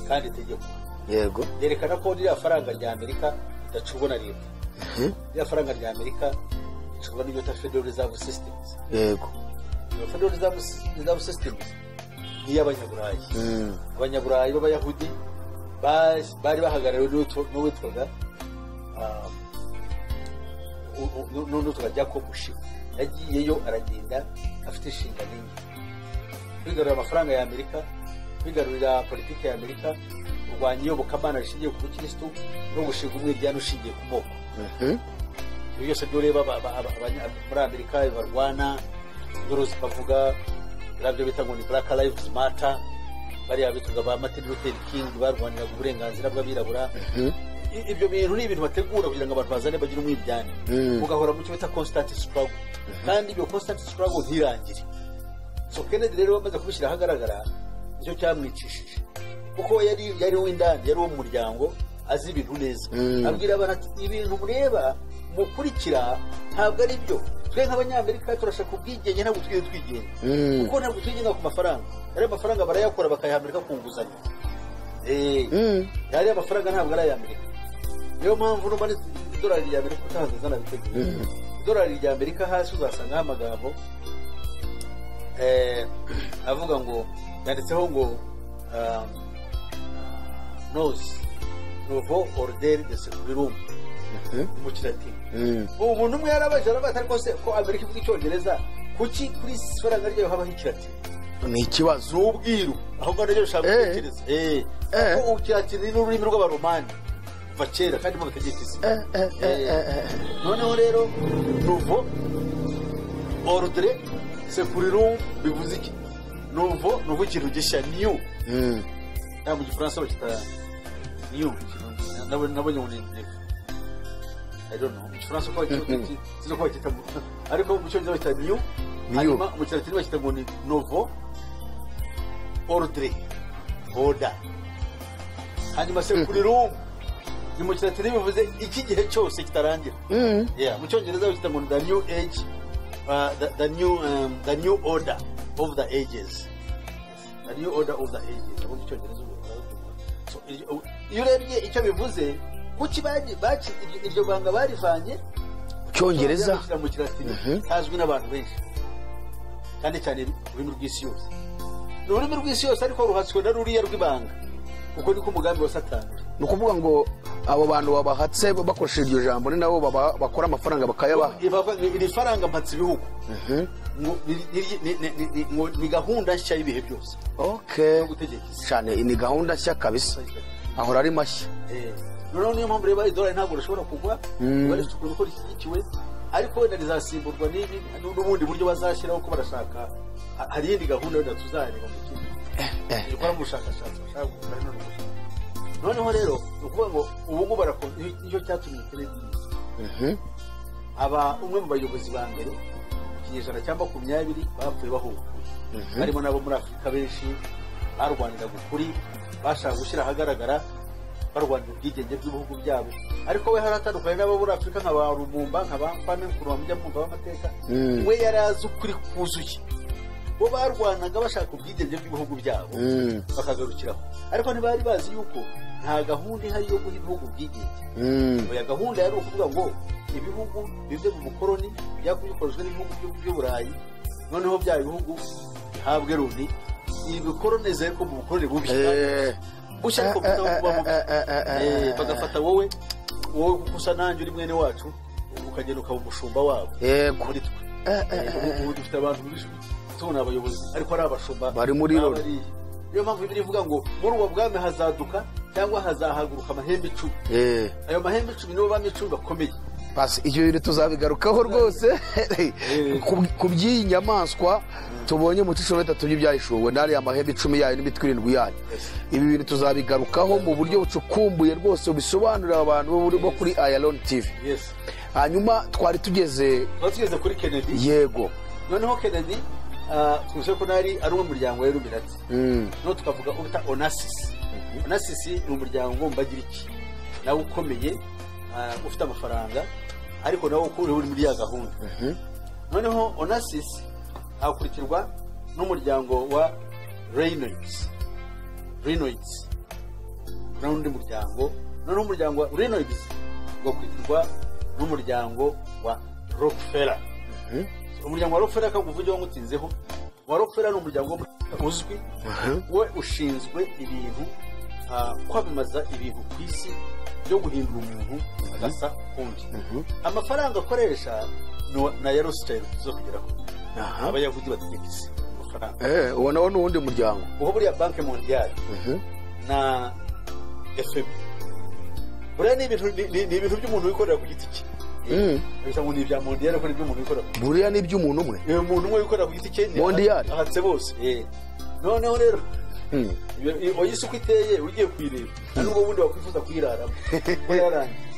kandi itegeko. Yego. Yerekana ko ririya faranga rya Amerika ridacurwa na leta. Ririya faranga rya Amerika ricurwa n'ibyo bita Federal Reserve Systems. Yego. Iyo Federal Reserve Systems ni iy'Abanyaburayi. Abanyaburayi b'Abayahudi bari bahagarariwe n'uwitwaga Jacob Schiff. Yagiyeyo aragenda afite inshingano enye: kwigarurira amafaranga ya Amerika, kwigarurira politiki ya Amerika, kurwanya iyobokamana rishingiye ku bukirisitu no gushinga umwiryane ushingiye ku moko. Ibyo byose byo ureba muri Amerika barwana, induru bavuga biriya bita ngo ni Black Lives Matter, bariya bitwaga ba Martin Luther King barwaniraga uburenganzira bw'abirabura. Ibyo bintu ni ibintu bategura kugira ngo abantu bazane bagire umwiryane, ugahora mu cyo bita constant struggle, kandi ibyo constant struggle ntirangire. So Kennedy rero bamaze kubishyira ahagaragara, nicyo cyamwicishije, kuko yari uw'indani, yari uwo mu muryango, azi ibintu neza. Abwira abantu ati ibintu mureba mukurikira ntabwo ari byo. Twe nk'Abanyamerika turashaka ubwigenge, ntabwo twigeze twigenga, kuko ntabwo twigenga ku mafaranga. Ariya mafaranga barayakora bakayaha Amerika ku nguzanyo. Ariya mafaranga ntabwo ari ay'Amerika. Niyo mpamvu n'ubu idolari rya Amerika utahaza nabiteguye. Idolari rya Amerika hasi uzasangaho amagambo avuga ngo, yanditseho ngo nos nouveau ordre de securirum mu Kilatini. Umuntu umwe yarabaje arabaza, ariko se ko Amerika ivuga icyongereza, kuki kuri faranga ryayo habaho Ikilatini? Ni ikibazo. Ni ubwiru aho ngaho rero ushaka gutekereza. Kuko Ikilatini ni ururimi rw'Abaromani kuva kera, kandi mu bategeka isi. Noneho rero nouveau ordre securirum bivuze iki? Nouveau ni ikintu gishya, new. Ntabwo mu Gifaransa bakita new, nabonye ngo ni I don't know. Mu Gifaransa uko sinzi uko bakita, ariko mu Cyongereza bakita new, hanyuma mu Kilatini bakita ngo ni novo ordre, order. Hanyuma securirum ni mu Kilatini bivuze iki gihe cyose kitarangira. Mu Cyongereza bakita ngo ni the new age, the new order of the ages. The new order of the ages. Abo mu Cyongereza ubu barabivuga. So iyo urebye icyo bivuze, kuki iryo banga barivanye Cyongereza mu Kilatini kazwi n'abantu benshi, kandi cyane ururimi rw'isi yose. Ni ururimi rw'isi yose, ariko ruhatswe na ruriya rw'ibanga, kuko niko umugambi wa Satani. Ni ukuvuga ngo abo bantu babahatse bakoresheje iryo jambo ni nabo bakora amafaranga bakayabaha. Iri faranga mpatse ibihugu ni gahunda nshya y'ibihe byose. Okay. Cyane ni gahunda nshya kabisa, ahora ari mashya. Noneho niyo mpamvu reba idolari ntabwo rishobora kugwa, bari ukuntu ko rishyigikiwe, ariko wenda rizasimburwa n'ubundi buryo bazashyiraho, ko barashaka hari iyindi gahunda wenda tuzareba mu kindi ikora mu bushakashatsi bashaka gukora none ubushakashatsi. Noneho rero ni ukuvuga ngo ubu ngubu barakora, nicyo cyatumye Kennedy aba umwe mu bayobozi ba mbere mu kinyejana cya 20 bapfuye bahuguye, harimo n'abo muri Afurika benshi barwaniraga ukuri, bashaka gushyira ahagaragara, barwanira ubwigenge bw'ibihugu byabo. Ariko we haratandukanye n'abo muri Afurika nka ba Lumumba, nka ba Kwame Nkrumah, mujya mwumva b'amateka. We yari azi ukuri kuzuye, Bo barwanaga bashaka ubwigenge bw'ibihugu byabo, bakagarukiraho, ariko ntibari bazi yuko nta gahunda ihari yo guha ibihugu ubwigenge. Oya, gahunda yari ukuvuga ngo ibihugu bive mu bukoroni byakorejwe n'ibihugu by'Uburayi, noneho bya bihugu bihabwe Loni ibikoronize, ariko mu bukoroni bubi bushya, ariko butaba kuba bubi. Bagafata wowe kuko usa nanjye, uri mwene wacu, ukagenda ukaba umushumba wabo muri twe. Ubu dufite abantu tubona abayobozi ariko ari abashumba bari muri baba Loni. Niyo mpamvu Bibiliya ivuga ngo muri ubwo bwami hazaduka cyangwa hazahaguruka amahembe 10. Ayo mahembe 10 nibo bami 10 bakomeye. Pasi, ibyo bintu tuzabigarukaho rwose ku by'iyi nyamaswa tubonye mu 13 by'Ibyahishuwe, n'ariya mahembe 10 yayo n'imitwe 7 yayo. Ibi bintu tuzabigarukaho mu buryo bucukumbuye rwose, bisobanurira abantu bo kuri Ayalon TV. Hanyuma twari tugeze Tuba tugeze kuri Kennedy. Yego. Noneho Kennedy, twumvise ko nari ari uwo muryango wa Illuminati. Noneho tukavuga ubita Onassis. Onassis ni umuryango mbagiriki nawe ukomeye, ufite amafaranga, ariko nawe uri muri ya gahunda. Noneho Onassis akurikirwa n'umuryango wa Reynolds. Reynolds n'undi muryango. Noneho umuryango wa Reynolds ugakurikirwa n'umuryango wa Rockefeller. Umuryango wa Rockefeller, kaguvugeho ngutinzeho, wa Rockefeller ni umuryango uzwi, we ushinzwe ibintu, kwamamaza ibintu ku isi byo guhindura umuntu agasa ukundi. Amafaranga akoresha na ya Rothschild tuzo kugeraho, Abayahudi bategeka isi amafaranga. Uwo nawo ni uwundi muryango. Uwo buriya Banque Mondiale na FMI, buriya ni ibintu ni ibintu by'umuntu wikorera ku giti cye. Bisa ngo ni ibya Mondiale, ariko ni iby'umuntu wikorera ku giti. Buriya ni iby'umuntu umwe. Umuntu umwe wikorera ku giti cye Mondiale. Ahatse bose. Noneho rero oya, isi uko iteye ugiye kuyireba, nta nubwo bundi wakwifuza kuyiraramo kuko yararangiye.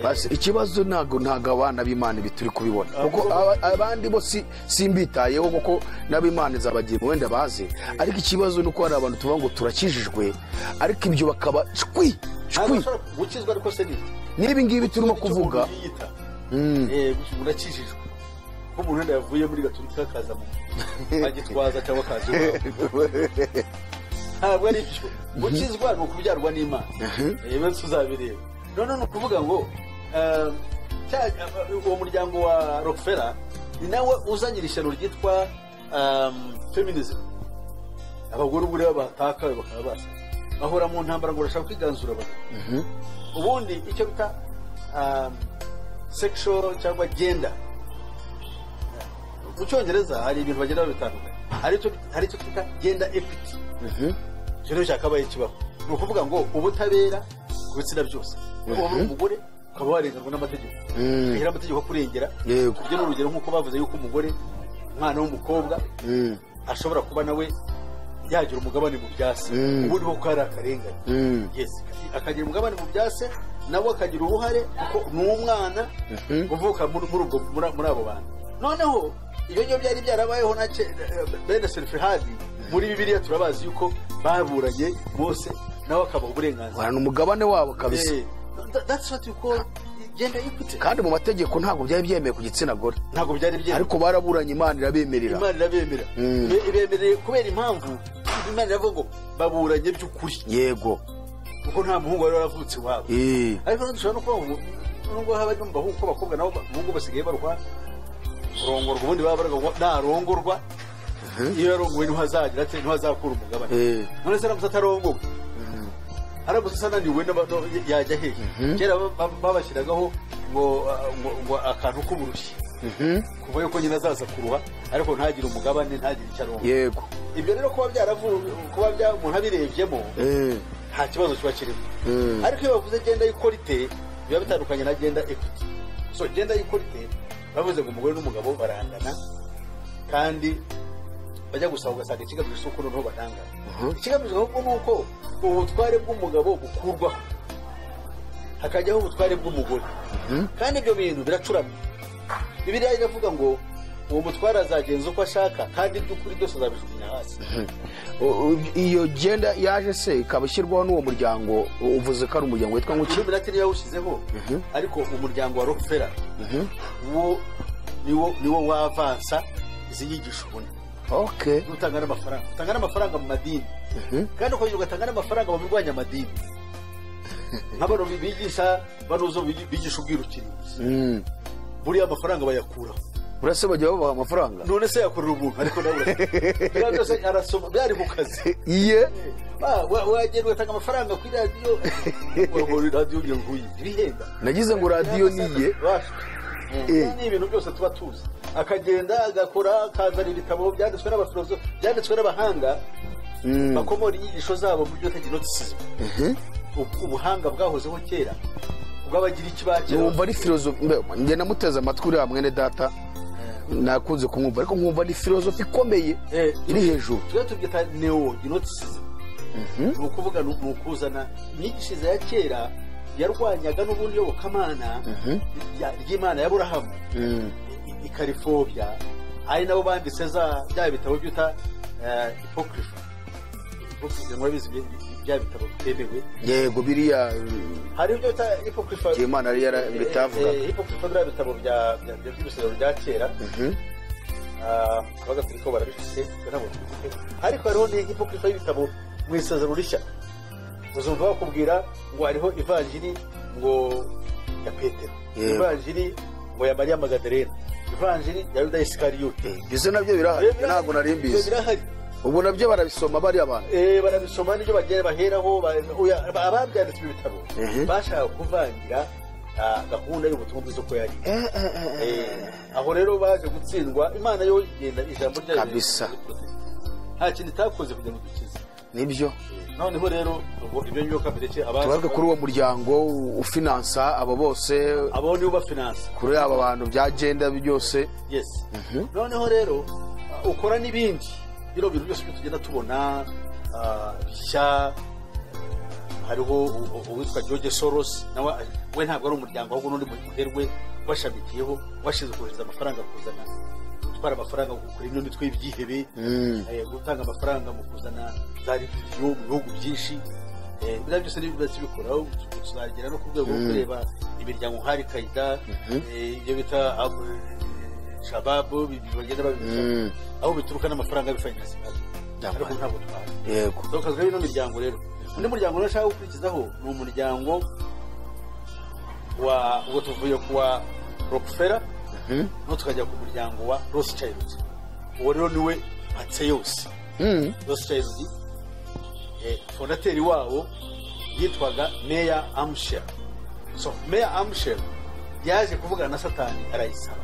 Basi, ikibazo ntago abana b'Imana ibi turi kubibona, kuko abandi bo si simbitayeho, kuko n'ab'Imana izabagira wenda baze, ariko ikibazo ni uko hari abantu tuvuga ngo turakijijwe, ariko ibyo bakaba shwi Ntabwo shwi. ushobora gukizwa, ariko se ni iki? N'ibi ngibi turimo Icyo kuvuga. umuntu yiyita. Gusa umuntu akijijwe ko umuntu wenda yavuye muri gatolika akaza mu agitwaza cyangwa akaza iwawe, ntabwo ari byo. Gukizwa ni ukubyarwa n'Imana. Benshi tuzabireba. None ni ukuvuga ngo uwo muryango wa Rockefeller ni nawe uzanira ishyano ryitwa feminism. Abagore ubwo rero batakawe bakaba basa bahora mu ntambara ngo barashaka kwiganzura abagabo. Ubundi icyo bita sexual cyangwa gender mu Cyongereza, hari ibintu bagenda babitandukanya. Hari icyo twita gender equity. Icyo rero cyakabaye kibaho, ni ukuvuga ngo ubutabera ku bitsina byose. Waba uri umugore ukaba warenganwa n'amategeko, ugashyiraho amategeko akurengera. Tujye n'urugero nk'uko bavuze yuko umugore, umwana w'umukobwa ashobora kuba nawe yagira umugabane mu bya se. Ubundi bwo ko hari akarengane. Yes, akagira umugabane mu bya se, nawe akagira uruhare kuko ni umwana uvuka muri abo bantu. Noneho ibyo ngibyo byari byarabayeho na bene Selofehadi muri Bibiliya, turabazi yuko baburanye Mose, nawe akabaha uburenganzira. Barana umugabane wabo kabisa. That's what you call gender equity. Kandi mu mategeko ntabwo byari byemewe ku gitsina gore. Ntabwo byari byemewe. Ariko baraburanye, Imana irabemerera. Imana irabemera. Ibemereye kubera impamvu Imana iravuga ngo baburanye by'ukuri, kuko nta muhungu wari waravutse iwabo. Ariko dushobora no kuvuga ngo nubwo haba no mu bahungu, ko abakobwa nabo, abahungu basigaye baruha kurongorwa. Ubundi baba baravuga ngo narongorwa, iyo yarongowe niho azagira ate, niho azakura umugabane. None se aramutse atarongowe, aramutse asananiwe yajya hehe? Kera babashyiragaho ngo akantu k'uburushyi, kuva yuko nyine azaza kuruha ariko ntagire umugabane, ntagire icyo aronga. Ibyo rero kuba kuba umuntu abirebyemo, nta kibazo kiba kirimo. Ariko iyo bavuze gender equality biba bitandukanye na gender equity. So gender equality bavuze ngo umugore n'umugabo barangana, kandi bajya gusaba ugasanga ikigamijwe si uko noneho barangana, ikigamijwe ahubwo ni uko ubutware bw'umugabo bukurwaho hakajyaho ubutware bw'umugore. Kandi ibyo bintu biracuramye. Bibiliya iravuga ngo uwo mutware azagenza uko ashaka, kandi iby'ukuri byose azabijugunya hasi. Iyo gender yaje se ikaba ishyirwaho n'uwo muryango uvuze ko ari umuryango witwa ngo iki? Illuminati niyo yawushyizeho, ariko umuryango wa Rockefeller wo niwo wavansa izi nyigisho ubona. Okay. Utanga n'amafaranga, utanga n'amafaranga mu madini, kandi ukongera ugatanga n'amafaranga mu birwanya amadini, nk'abano bigisha banuzo bigisha ubwirukirizi, buriya amafaranga bayakuraho. Urase bajya babaha amafaranga? None se yakorera ubuntu, ariko nawe biriya byose arasoma byari ku kazi. Iye wagenda ugatanga amafaranga kuri radiyo, radiyo ngira ngo ibihenda. Nagize ngo radiyo niye. Ni ibintu byose tuba tuzi. Akagenda agakora, akazana ibitabo byanditswe n'abafilozofe, byanditswe n'abahanga bakomora inyigisho zabo mu byo gnosticism, ubuhanga bwahozeho kera bw'abagiriki ba kera. Numva ari filozofi, njye namuteze amatwi uriya mwene data, nakunze kumwumva, ariko nkumva ni filozofi ikomeye iri hejuru. Twe tubyita neo gnosticism. Ni ukuvuga ni ukuzana imyigishirize ya kera yarwanyaga n'ubundi yobokamana ry'Imana ya Aburahamu, ikarifobya, ari nabo banditse za bya bitabo byita apocrypha. Murabizi bya bitabo bitemewe. Yego, biriya hari ibyo bita apocrypha. Imana yari yarabitavuga. Apocrypha biriya bitabo bya by'ibisezerano bya kera. Abagatolika barabifite, ntabwo tubifite. Ariko hariho n'apocrypha y'ibitabo mu isezerano rishya. Uzumva bakubwira ngo hariho ivanjiri ngo ya Petero, ivanjiri ngo ya Mariya Magadalena, ivanjiri ya Yuda Isikariyoti. Ibyo nabyo birahari, ntabwo nari mbizi. Ubu nabyo barabisoma bari abantu. Barabisoma, nibyo bagenda baheraho. Ababyanditse ibi bitabo bashaka kuvangira gahunda y'ubutumwa bwiza uko yari. Aho rero baje gutsindwa, Imana yo igenda ijambo ryayo kabisa, nta kintu itakoze kugira ngo idukize. Nibyo. Noneho rero ubwo ibyo ngibyo kabireke abantu tugaruke kuri uwo muryango ufinansa abo bose, abo nibo bafinansa kuri aba bantu bya gender byose. Yes. Noneho rero ukora n'ibindi biro bintu byose tugenda tubona bishya. Hariho uwitwa George Soros, nawe we ntabwo ari umuryango, ahubwo n'undi muherwe washamikiyeho, washinzwe kohereza amafaranga, kuzana gutwara amafaranga kuri ino mitwe y'ibyihebe, gutanga amafaranga mu kuzana za religiyo mu bihugu byinshi. Biriya byose n'ibyo bikora, tuzagera no ku rwego rwo kureba imiryango nka Al-Qaeda, ibyo bita Shababu, bagenda babibika aho bituruka n'amafaranga bifinance, ariko ntabwo twara. Yego. Tukazwa ino miryango rero. Undi muryango nashaka gukurikizaho ni umuryango wa, ubwo tuvuye kuwa Rockefeller, no tukajya ku muryango wa Rothschild. Uwo rero niwe atse yose. Rothschild, fondateri wawo yitwaga Meyer Amschel. So Meyer Amschel yaje kuvugana na Satani, arayisaba,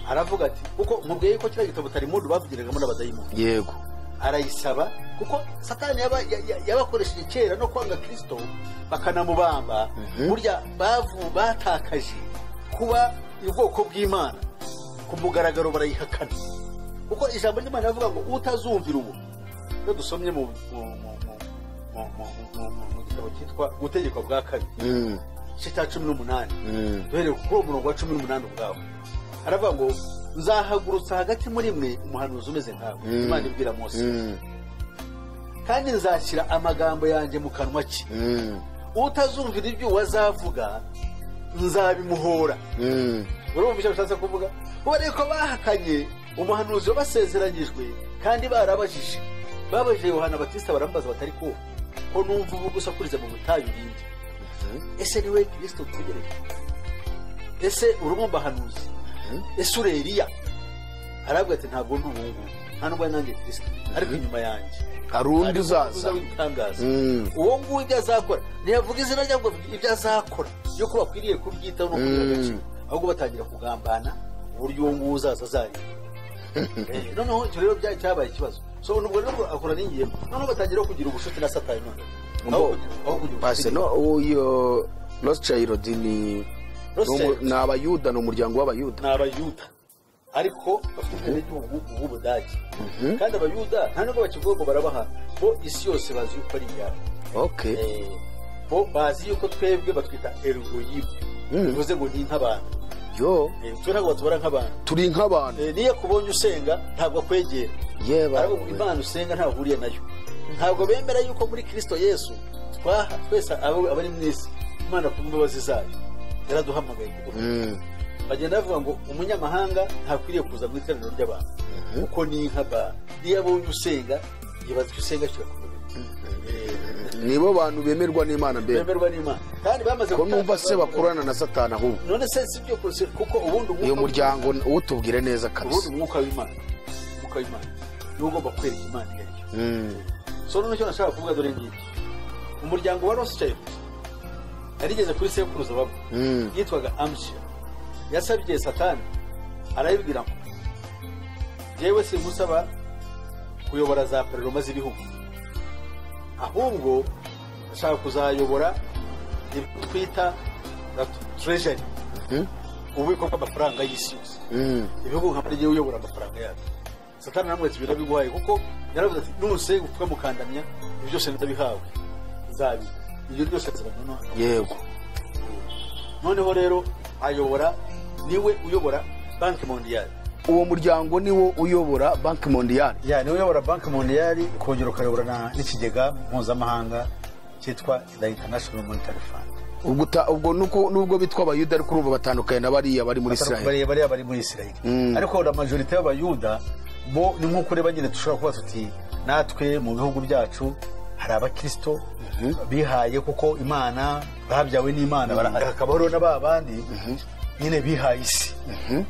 aravuga ati, kuko mubwiye ko kiriya gitabo Talmud bavugiragamo n'abadayimoni. Yego. Arayisaba kuko Satani yabakoresheje kera no kwanga Kristo bakanamubamba. Burya batakaje kuba ubwoko bw'Imana ku mugaragaro, barayihakana, kuko ijambo ry'Imana rivuga ngo utazumvira ubu. Iyo dusomye mu gitabo cyitwa Gutegekwa bwa kabiri, igice cya 18, duhereye kuri uwo murongo wa 18 ubwawo, aravuga ngo nzahagurutsa hagati muri mwe umuhanuzi umeze nkawe, Imana ibwira Mose, kandi nzashyira amagambo yanjye mu kanwa ke, utazumvira ibyo wazavuga nzabimuhora. Urumva icyo bishatse kuvuga? Kuba rero bahakanye umuhanuzi wabasezeranyijwe, kandi barabajije, babajije Yohana Batista, baramubaza batari ko numva uvuga usakuriza mu butayu urinde, ese ni we Kristo dutegereje? Ese uri umuhanuzi? Ese uri Eliya? Aravuga ati ntabwo ndi ubu, nta nubwo nanjye Kristo, ariko inyuma yanjye hari undi uzaza w'ibitangaza. Uwo nguwo ibyo azakora, ntiyavuga izina rye, ahubwo ibyo azakora yuko bakwiriye kubyitaho no kubiha agaciro, ahubwo batangira kugambana uburyo uwo nguwo uzaza azarira. Noneho icyo rero cyabaye ikibazo. So nubwo rero akora n'ingiye, noneho batangira kugira ubucuti na Satani. Noneho aho kugira Pase no uyo Rothschild ni ni abayuda, ni umuryango w'abayuda. Ni abayuda ariko bafite ubwenegihugu bw'Ubudage, kandi abayuda nta nubwo bakivuga ngo barabaha, bo isi yose bazi yuko ari iyabo. Okay. Bo bazi yuko twebwe batwita erogoyimu, bivuze ngo ni nk'abantu. Yo. Twe ntabwo batubara nk'abantu, turi nk'abantu. Niyo akubonye usenga ntabwo akwegera. Ariko Imana usenga ntaho uhuriye nayo. Ntabwo bemera yuko muri Kristo Yesu twese abari mu isi, Imana ku mbabazi zayo yaraduhamagaye kuduha. Bagenda bavuga ngo umunyamahanga ntakwiriye kuza mu iteraniro ry'abantu, kuko ni inka ba iyo abonye usenga yibaza icyo usenga kirakomeye. Nibo bantu bemerwa n'Imana mbere. Bemerwa n'Imana kandi bamaze ko numva se bakorana na Satani ahubwo. None se si byo kuko ubundi uyu muryango utubwire neza kabisa. Ubundi umwuka w'Imana niwo ugomba kwereka Imana iyo ariyo. So noneho icyo nashaka kuvuga dore ngiki, umuryango wa Rothschild yarigeze kuri sekuruza babo yitwaga Amshia, yasabye Satani arayibwira ngo jewe simusaba kuyobora za parloma z'ibihugu, ahubwo ashaka kuzayobora ibyo twita treasury, ububiko bw'amafaranga y'isi yose. Ibihugu nka Amerika uyobora amafaranga yabyo. Satani namwe birabiguhaye kuko yaravuze ati nuse gupfuka mukandamya ibyo byose ndabihawe nzabi ibyo byose nzabona. Yego. Noneho rero ayobora, niwe uyobora Banque Mondiale. Uwo muryango niwo uyobora Banque Mondiale. Ya, niwe uyobora Banque Mondiale, ukongera ukayobora n'ikigega mpuzamahanga cyitwa the International Monetary Fund. Ubwo nuko nubwo bitwa abayuda ariko urumva batandukanye na bariya bari muri Israel. Bariya bari muri Israel. Ariko la majorité y'abayuda bo ni nkuko reba nyine dushobora kuba tuti natwe mu bihugu byacu hari abakristo bihaye kuko Imana babyawe n'Imana, hakabaho n'ababandi nyine bihaye isi.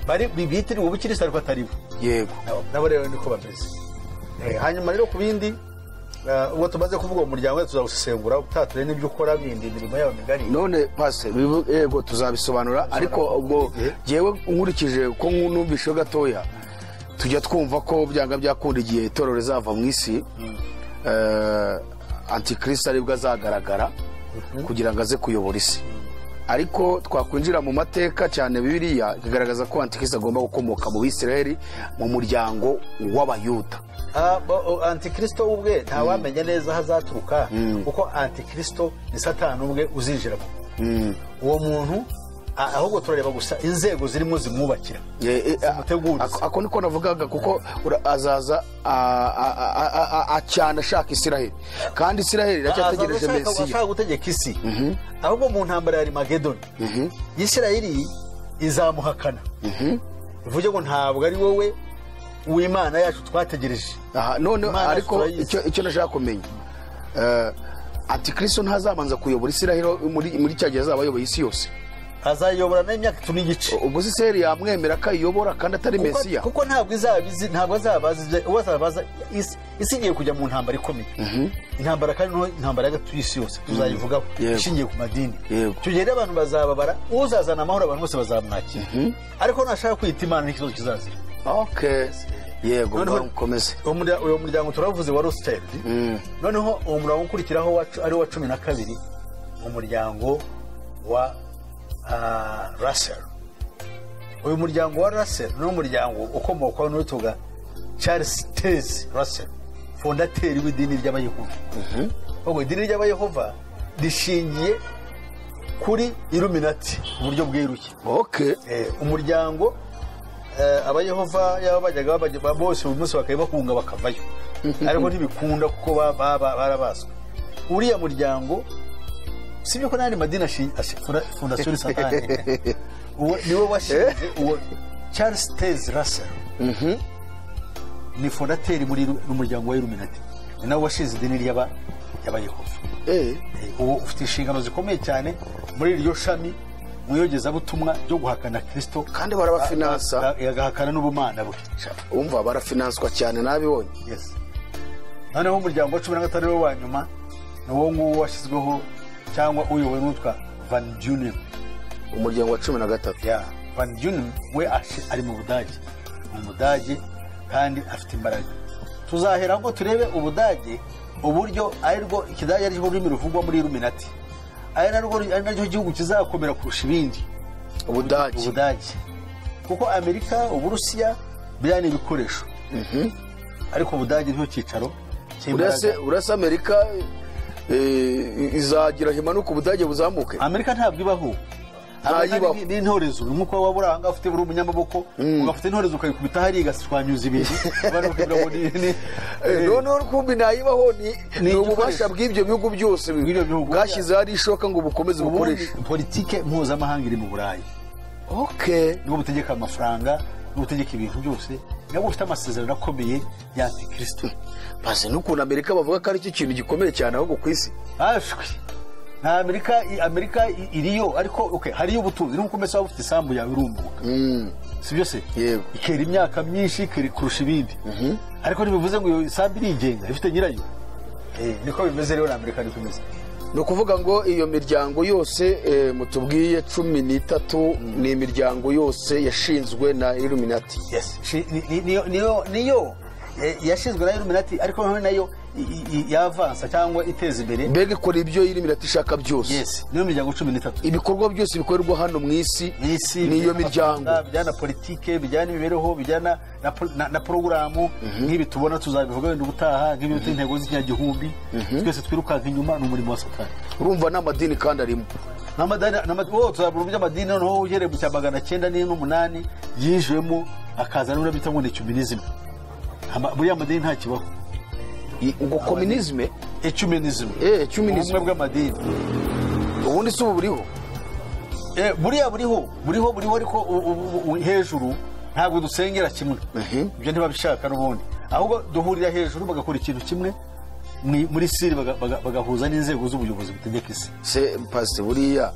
Bari bitiriwe ubukristo ariko atari bo. Yego. Nabo rero niko bameze. Hanyuma rero ku bindi ubwo tumaze kuvuga umuryango wetu tuzawusesengura utature n'ibyo ukora bindi imirimo yawe migari. None pase yego tuzabisobanura, ariko ubwo jewe nkurikije ko numvishe gatoya tujya twumva ko byanga byakunda igihe itorero rizava mu isi, antikristo aribwo azagaragara kugira ngo aze kuyobora isi. Ariko twakwinjira mu mateka cyane Bibiliya igaragaza ko antikristo agomba gukomoka mu Bisirayeli, mu muryango w'abayuda. Antikristo ubwe ntawamenya neza aho azaturuka, kuko antikristo ni Satani ubwe uzinjira mu muntu. Uwo muntu ahubwo turareba gusa inzego zirimo zimwubakira, zimuteguriza. Ako niko navugaga, kuko azaza acyana ashaka Isiraheli, kandi Isiraheli iracyategereje Mesiya ashaka gutegeka isi. Ahubwo mu ntambara ya Armagedoni Isiraheli izamuhakana, ivuge ngo ntabwo ari wowe uw'Imana yacu twategereje. None ariko icyo nashaka kumenya, antikristo ntazabanza kuyobora Isiraheli muri cya gihe azaba ayoboye isi yose, azayobora n'imyaka 3.5. Ubwo Isiraheli yamwemera ko ayobora kandi atari Mesiya, kuko ntabwo izabizi, ntabwo azabaza isi igiye kujya mu ntambara ikomeye. Intambara kandi intambara y'agatu y'isi yose tuzayivugaho, ishingiye ku madini. Icyo gihe abantu bazababara, uzazana amahoro abantu bose bazamwakira, ariko nashaka kwita Imana n'ikibazo kizazira. Okay. Yego, mukomeze. Uwo muryango turavuze wa Rothschild. Noneho uwo muryango ukurikiraho ari wa 12, umuryango wa Russell. Uyu muryango wa Russell ni umuryango ukomokwaho n'uwitwaga Charles Taze Russell, fondateri w'idini ry'Abayehova. Ubwo idini ry'Abayehova rishingiye kuri Illuminati mu buryo bweruye. Okay. Umuryango Abayehova yaba bajyaga bose uyu munsi bakaba bakavayo, ariko ntibikunda kuko barabaswe. Uriya muryango sibyo ko n'andi madini fondasiyo Satani niwe washinze uwo Charles Taze Russell. Ni fondateri muri umuryango wa Illuminati, ni nawe washinze idini ry'Abayehova. Uwo ufite inshingano zikomeye cyane muri iryo shami mu iyogezabutumwa ryo guhakana Kristo, kandi barabafinansa, agahakana n'ubumana bwe. Umva barafinanswa cyane nabibonye. Yes. Noneho umuryango wa 15 wa nyuma ni uwo nguwo washyizweho cyangwa uyobowe n'uwitwa Van Dunem. Umuryango wa 13. Ya, Van Dunem we ari mu Budage. Mu Budage kandi afite imbaraga. Tuzahera ngo turebe Ubudage uburyo arirwo ikidage ari rurimi ruvugwa muri Illuminati. Ari naryo gihugu kizakomera kurusha ibindi. Ubudage. Kuko Amerika, Uburusiya biriya ni ibikoresho. Ariko Ubudage nto cyicaro cy'imbaraga. Urase Amerika izagira himanuka Ubudage buzamuke. Amerika ntabwo ibaho. Ni intorezo, nkuko waba uri ahangaha ufite buri umunyamaboko, ugafite intorezo ukayikubita hariya igashwanyuza ibintu. Noneho kumbi nayibaho ni ububasha bw'ibyo bihugu byose bwashyize hari ishoka ngo bukomeze bukoreshe. Politike mpuzamahanga iri mu Burayi. Okay. Nibwo butegeka amafaranga, nibwo butegeka ibintu byose, nibwo bufite amasezerano akomeye ya antikristo. Basi n'ukuntu Amerika bavuga ko ari cyo kintu gikomeye cyane ahubwo ku isi. Ashwi nta Amerika iriyo, ariko okay, hariyo ubutunzi. Nuko mbese waba ufite isambu yawe irumbuka, si byo se? Yego. Ikera imyaka myinshi, ikera kurusha ibindi, ariko ntibivuze ngo iyo isambu irigenga, ifite nyirayo. Niko bimeze rero na Amerika niko imeze. Ni ukuvuga ngo iyo miryango yose mutubwiye 13 ni imiryango yose yashinzwe na Illuminati. Yes. Niyo yashinzwe na Illuminati, ariko noneho nayo yavansa cyangwa iteza imbere. Mbega ikora ibyo Illuminati ishaka byose. Yes, niyo miryango 13. Ibikorwa byose bikorerwa hano mu isi niyo miryango. Bijyana politike, bijyana imibereho, bijyana na porogaramu nk'ibi tubona tuzabivuga wenda ubutaha, nk'ibi bita intego z'ikinyagihumbi. Twese twirukanka inyuma, ni umurimo wa Satani. Urumva n'amadini kandi arimo. N'amadini, tuzabura by'amadini noneho uhereye mu cya 908 yinjiyemo akaza n'ibyo bita ngo ni ecumenism. Buriya amadini ntakibaho. Ngo communism? Ecumenism. Ecumenism. Ubumwe bw'amadini. Ubundi si ubu buriho? Buriya buriho ariko hejuru ntabwo dusengera kimwe. Ibyo ntibabishaka n'ubundi. Ahubwo duhurira hejuru bagakora ikintu kimwe muri siri bagahuza n'inzego z'ubuyobozi butegeka isi. Se pastor, buriya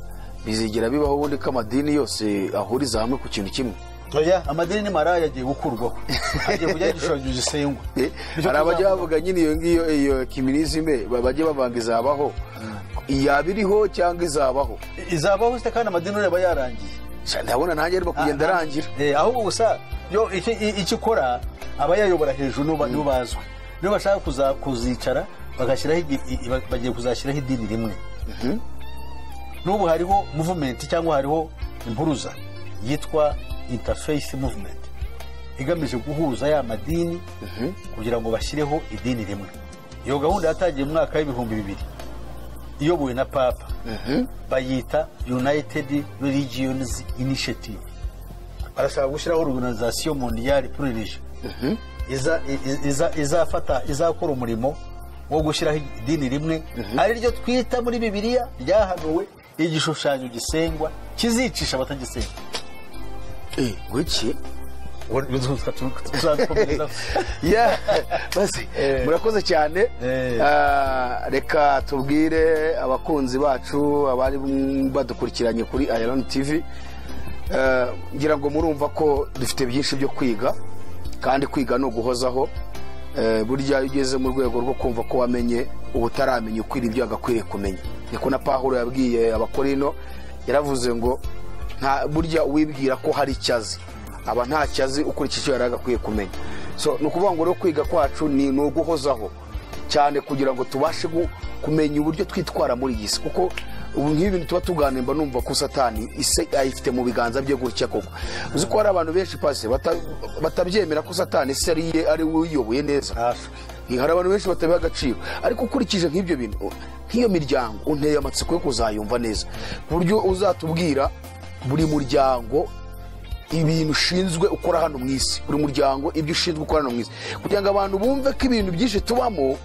bizigera bibaho ubundi ko amadini yose ahuriza hamwe ku kintu kimwe? Oya, amadini ni maraya agiye gukurwaho. Agiye kujya igishushanyo gisengwa. Hari abajya bavuga nyine iyo ngiyo iyo kiminizime bajye bavanga izabaho. Yabiriho cyangwa izabaho. Izabaho se kandi amadini ureba yarangiye. Ndabona nanjye ariko kugenda arangira. Ahubwo gusa yo icyo ikora abayayobora hejuru nibo bazwi. Nibo bashaka kuzicara bagashyiraho bagiye kuzashyiraho idini rimwe. N'ubu hariho movement cyangwa hariho impuruza yitwa Interfaith Movement igamije guhuza ya madini kugira ngo bashyireho idini rimwe. Iyo gahunda yatangiye mu mwaka w'2000 iyobowe na Papa, bayita United Religions Initiative. Barashaka gushyiraho organisation mondiale pour religion izafata izakora umurimo wo gushyiraho idini rimwe, ari ryo twita muri Bibiliya ryahanuwe igishushanyo gisengwa kizicisha abatagisenga. Wiki basi murakoze cyane. Reka tubwire abakunzi bacu abari badukurikiranye kuri Iron TV, ngira ngo murumva ko dufite byinshi byo kwiga, kandi kwiga no guhozaho. Burya iyo ugeze mu rwego rwo kumva ko wamenye ubutaramenya ukwira ibyo agakwiriye kumenya. Niko na Pawulo yabwiye Abakorino, yaravuze ngo nta burya wibwira ko hari icyazi aba nta cyazi ukurikije icyo yari agakwiye kumenya. So ni ukuvuga ngo rero kwiga kwacu ni uguhozaho cyane kugira ngo tubashe kumenya uburyo twitwara muri iyi si, kuko ubu nk'ibi bintu tuba tuganira mba numva ko Satani ise ayifite mu biganza bye gutya koko. Uzi ko hari abantu benshi pase batabyemera ko Satani ise ari we uyoboye neza. Hari abantu benshi batabiha agaciro, ariko ukurikije nk'ibyo bintu nk'iyo miryango unteye amatsiko yo kuzayumva neza, ku buryo uzatubwira buri muryango ibintu ushinzwe ukora hano mu isi, buri muryango ibyo ushinzwe ukora hano mu isi, kugira ngo abantu bumve ko ibintu byinshi tubamo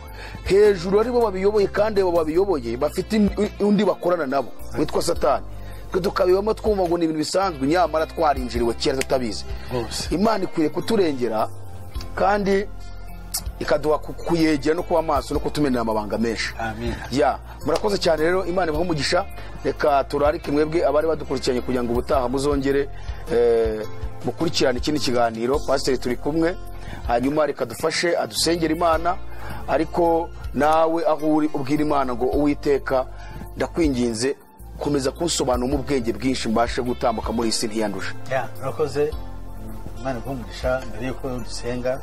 hejuru ari bo babiyoboye, kandi abo babiyoboye bafite undi bakorana nabo witwa Satani. Twe tukabibamo twumva ngo ni ibintu bisanzwe, nyamara twarinjiriwe kera tutabizi. Imana ikwiye kuturengera kandi ikaduha kuyegera no kuba maso no kutumenera amabanga menshi. Amen. Ya, murakoze cyane rero, Imana ibahe umugisha. Reka turarike mwebwe abari badukurikiranye kugira ngo ubutaha muzongere mukurikirane ikindi kiganiro. Pasiteri turi kumwe, hanyuma reka dufashe adusengera Imana, ariko nawe aho uri ubwira Imana ngo Uwiteka ndakwinginze komeza kunsobanura mu bwenge bwinshi mbashe gutambuka muri isi ntiyandushe. Ya, murakoze. Imana ibahe umugisha. Mbere yuko dusenga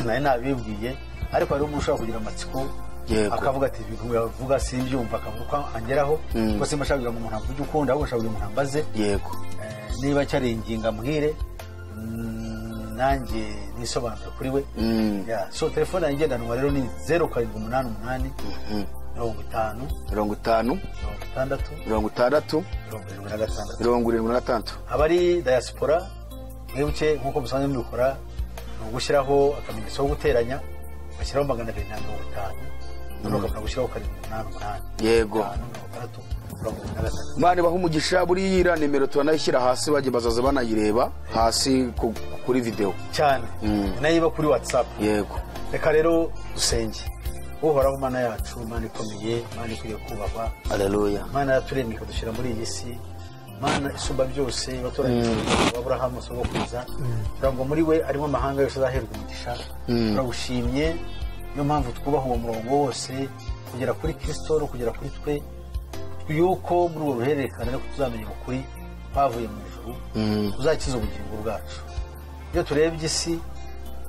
nari nabibwiye, ariko hari umuntu ushobora kugira amatsiko akavuga ati ibintu yavuga simbyumva, akavuga ko angeraho, ko simba ashaka kugira ngo umuntu avuge ukundi, ahubwo ashaka kugira umuntu ambaze. Yego. Niba cyaringinga mbwire nanjye nisobanura kuri we. So telefone yanjye ngendanwa rero ni 0788 50 50 60 76 76. Abari diaspora mwibuke nk'uko musanzwe mubikora, ni ugushyiraho akamenyetso ko guteranya, ugashyiraho 250, Noneho ukabona gushyiraho 788 Yego. 5 6 73. Imana ibahe umugisha. Buriya iriya nimero turanayishyira hasi, bajye bazaza banayireba hasi kuri videwo. Cyane, nayo iba kuri WhatsApp. Yego. Reka rero dusenge. Uhoraho Mana yacu, Mana ikomeye, Mana ikwiriye kubahwa, Aleluya. Mana yaturemye ikadushyira muri iyi si, Mana isumba byose, watoranyije wa Aburahamu sogokuruza kugira ngo muri we arimo amahanga yose azaherwa umugisha, turagushimye. Niyo mpamvu twubaha uwo murongo wose kugera kuri Kirisito no kugera kuri twe, yuko muri urwo ruhererekane ariko tuzamenya ukuri twavuye mu ijuru tuzakiza ubugingo bwacu. Iyo turebye isi,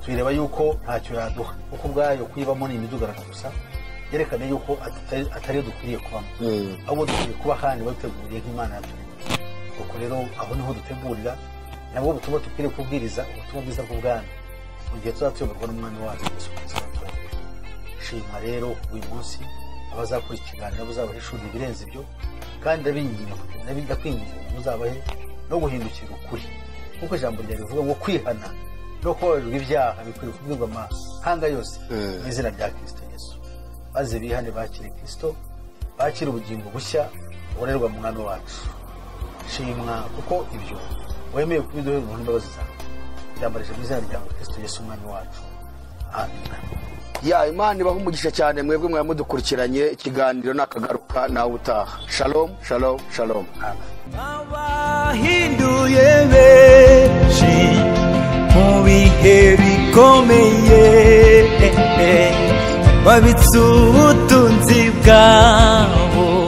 tuyireba yuko ntacyo yaduha, kuko ubwayo kuyibamo ni imidugararo gusa, yerekana yuko atariyo dukwiriye kubamo, ahubwo dukwiye kuba ahandi baduteguriye nk'Imana yaturemye. Ubwo rero aho niho dutegurira, nabwo butumwa dukwiriye kubwiriza, ubutumwa bwiza bw'ubwami, mu gihe tuzatuyoborwa n'Umwami wacu Yesu Kristo waturemye. Shima rero uyu munsi abazakora ikiganiro muzabahishurira ibirenze ibyo, kandi ndabinginga, ndakwinginga ngo muzabahe no guhindukira ukuri, kuko ijambo ryawe rivuga ngo kwihana no kubabarirwa ibyaha bikwiriye kubwirwa amahanga yose mu izina rya Kristo Yesu, maze bihane, bakire Kristo, bakire ubugingo bushya bubonerwa mu Mwami wacu. Shimwa kuko ibyo wemeye kubiduhera ubuntu n'imbabazi zawe. Byambarije mu izina ryawe Kristo Yesu Umwami wacu, amina. Ya, Imana ibahe umugisha cyane mwebwe mwaba mudukurikiranye. Ikiganiro nakagaruka, nawe utaha. Shalom, shalom, shalom. Amen. Abahinduye benshi mu bihe bikomeye, babitse ubutunzi bwabo.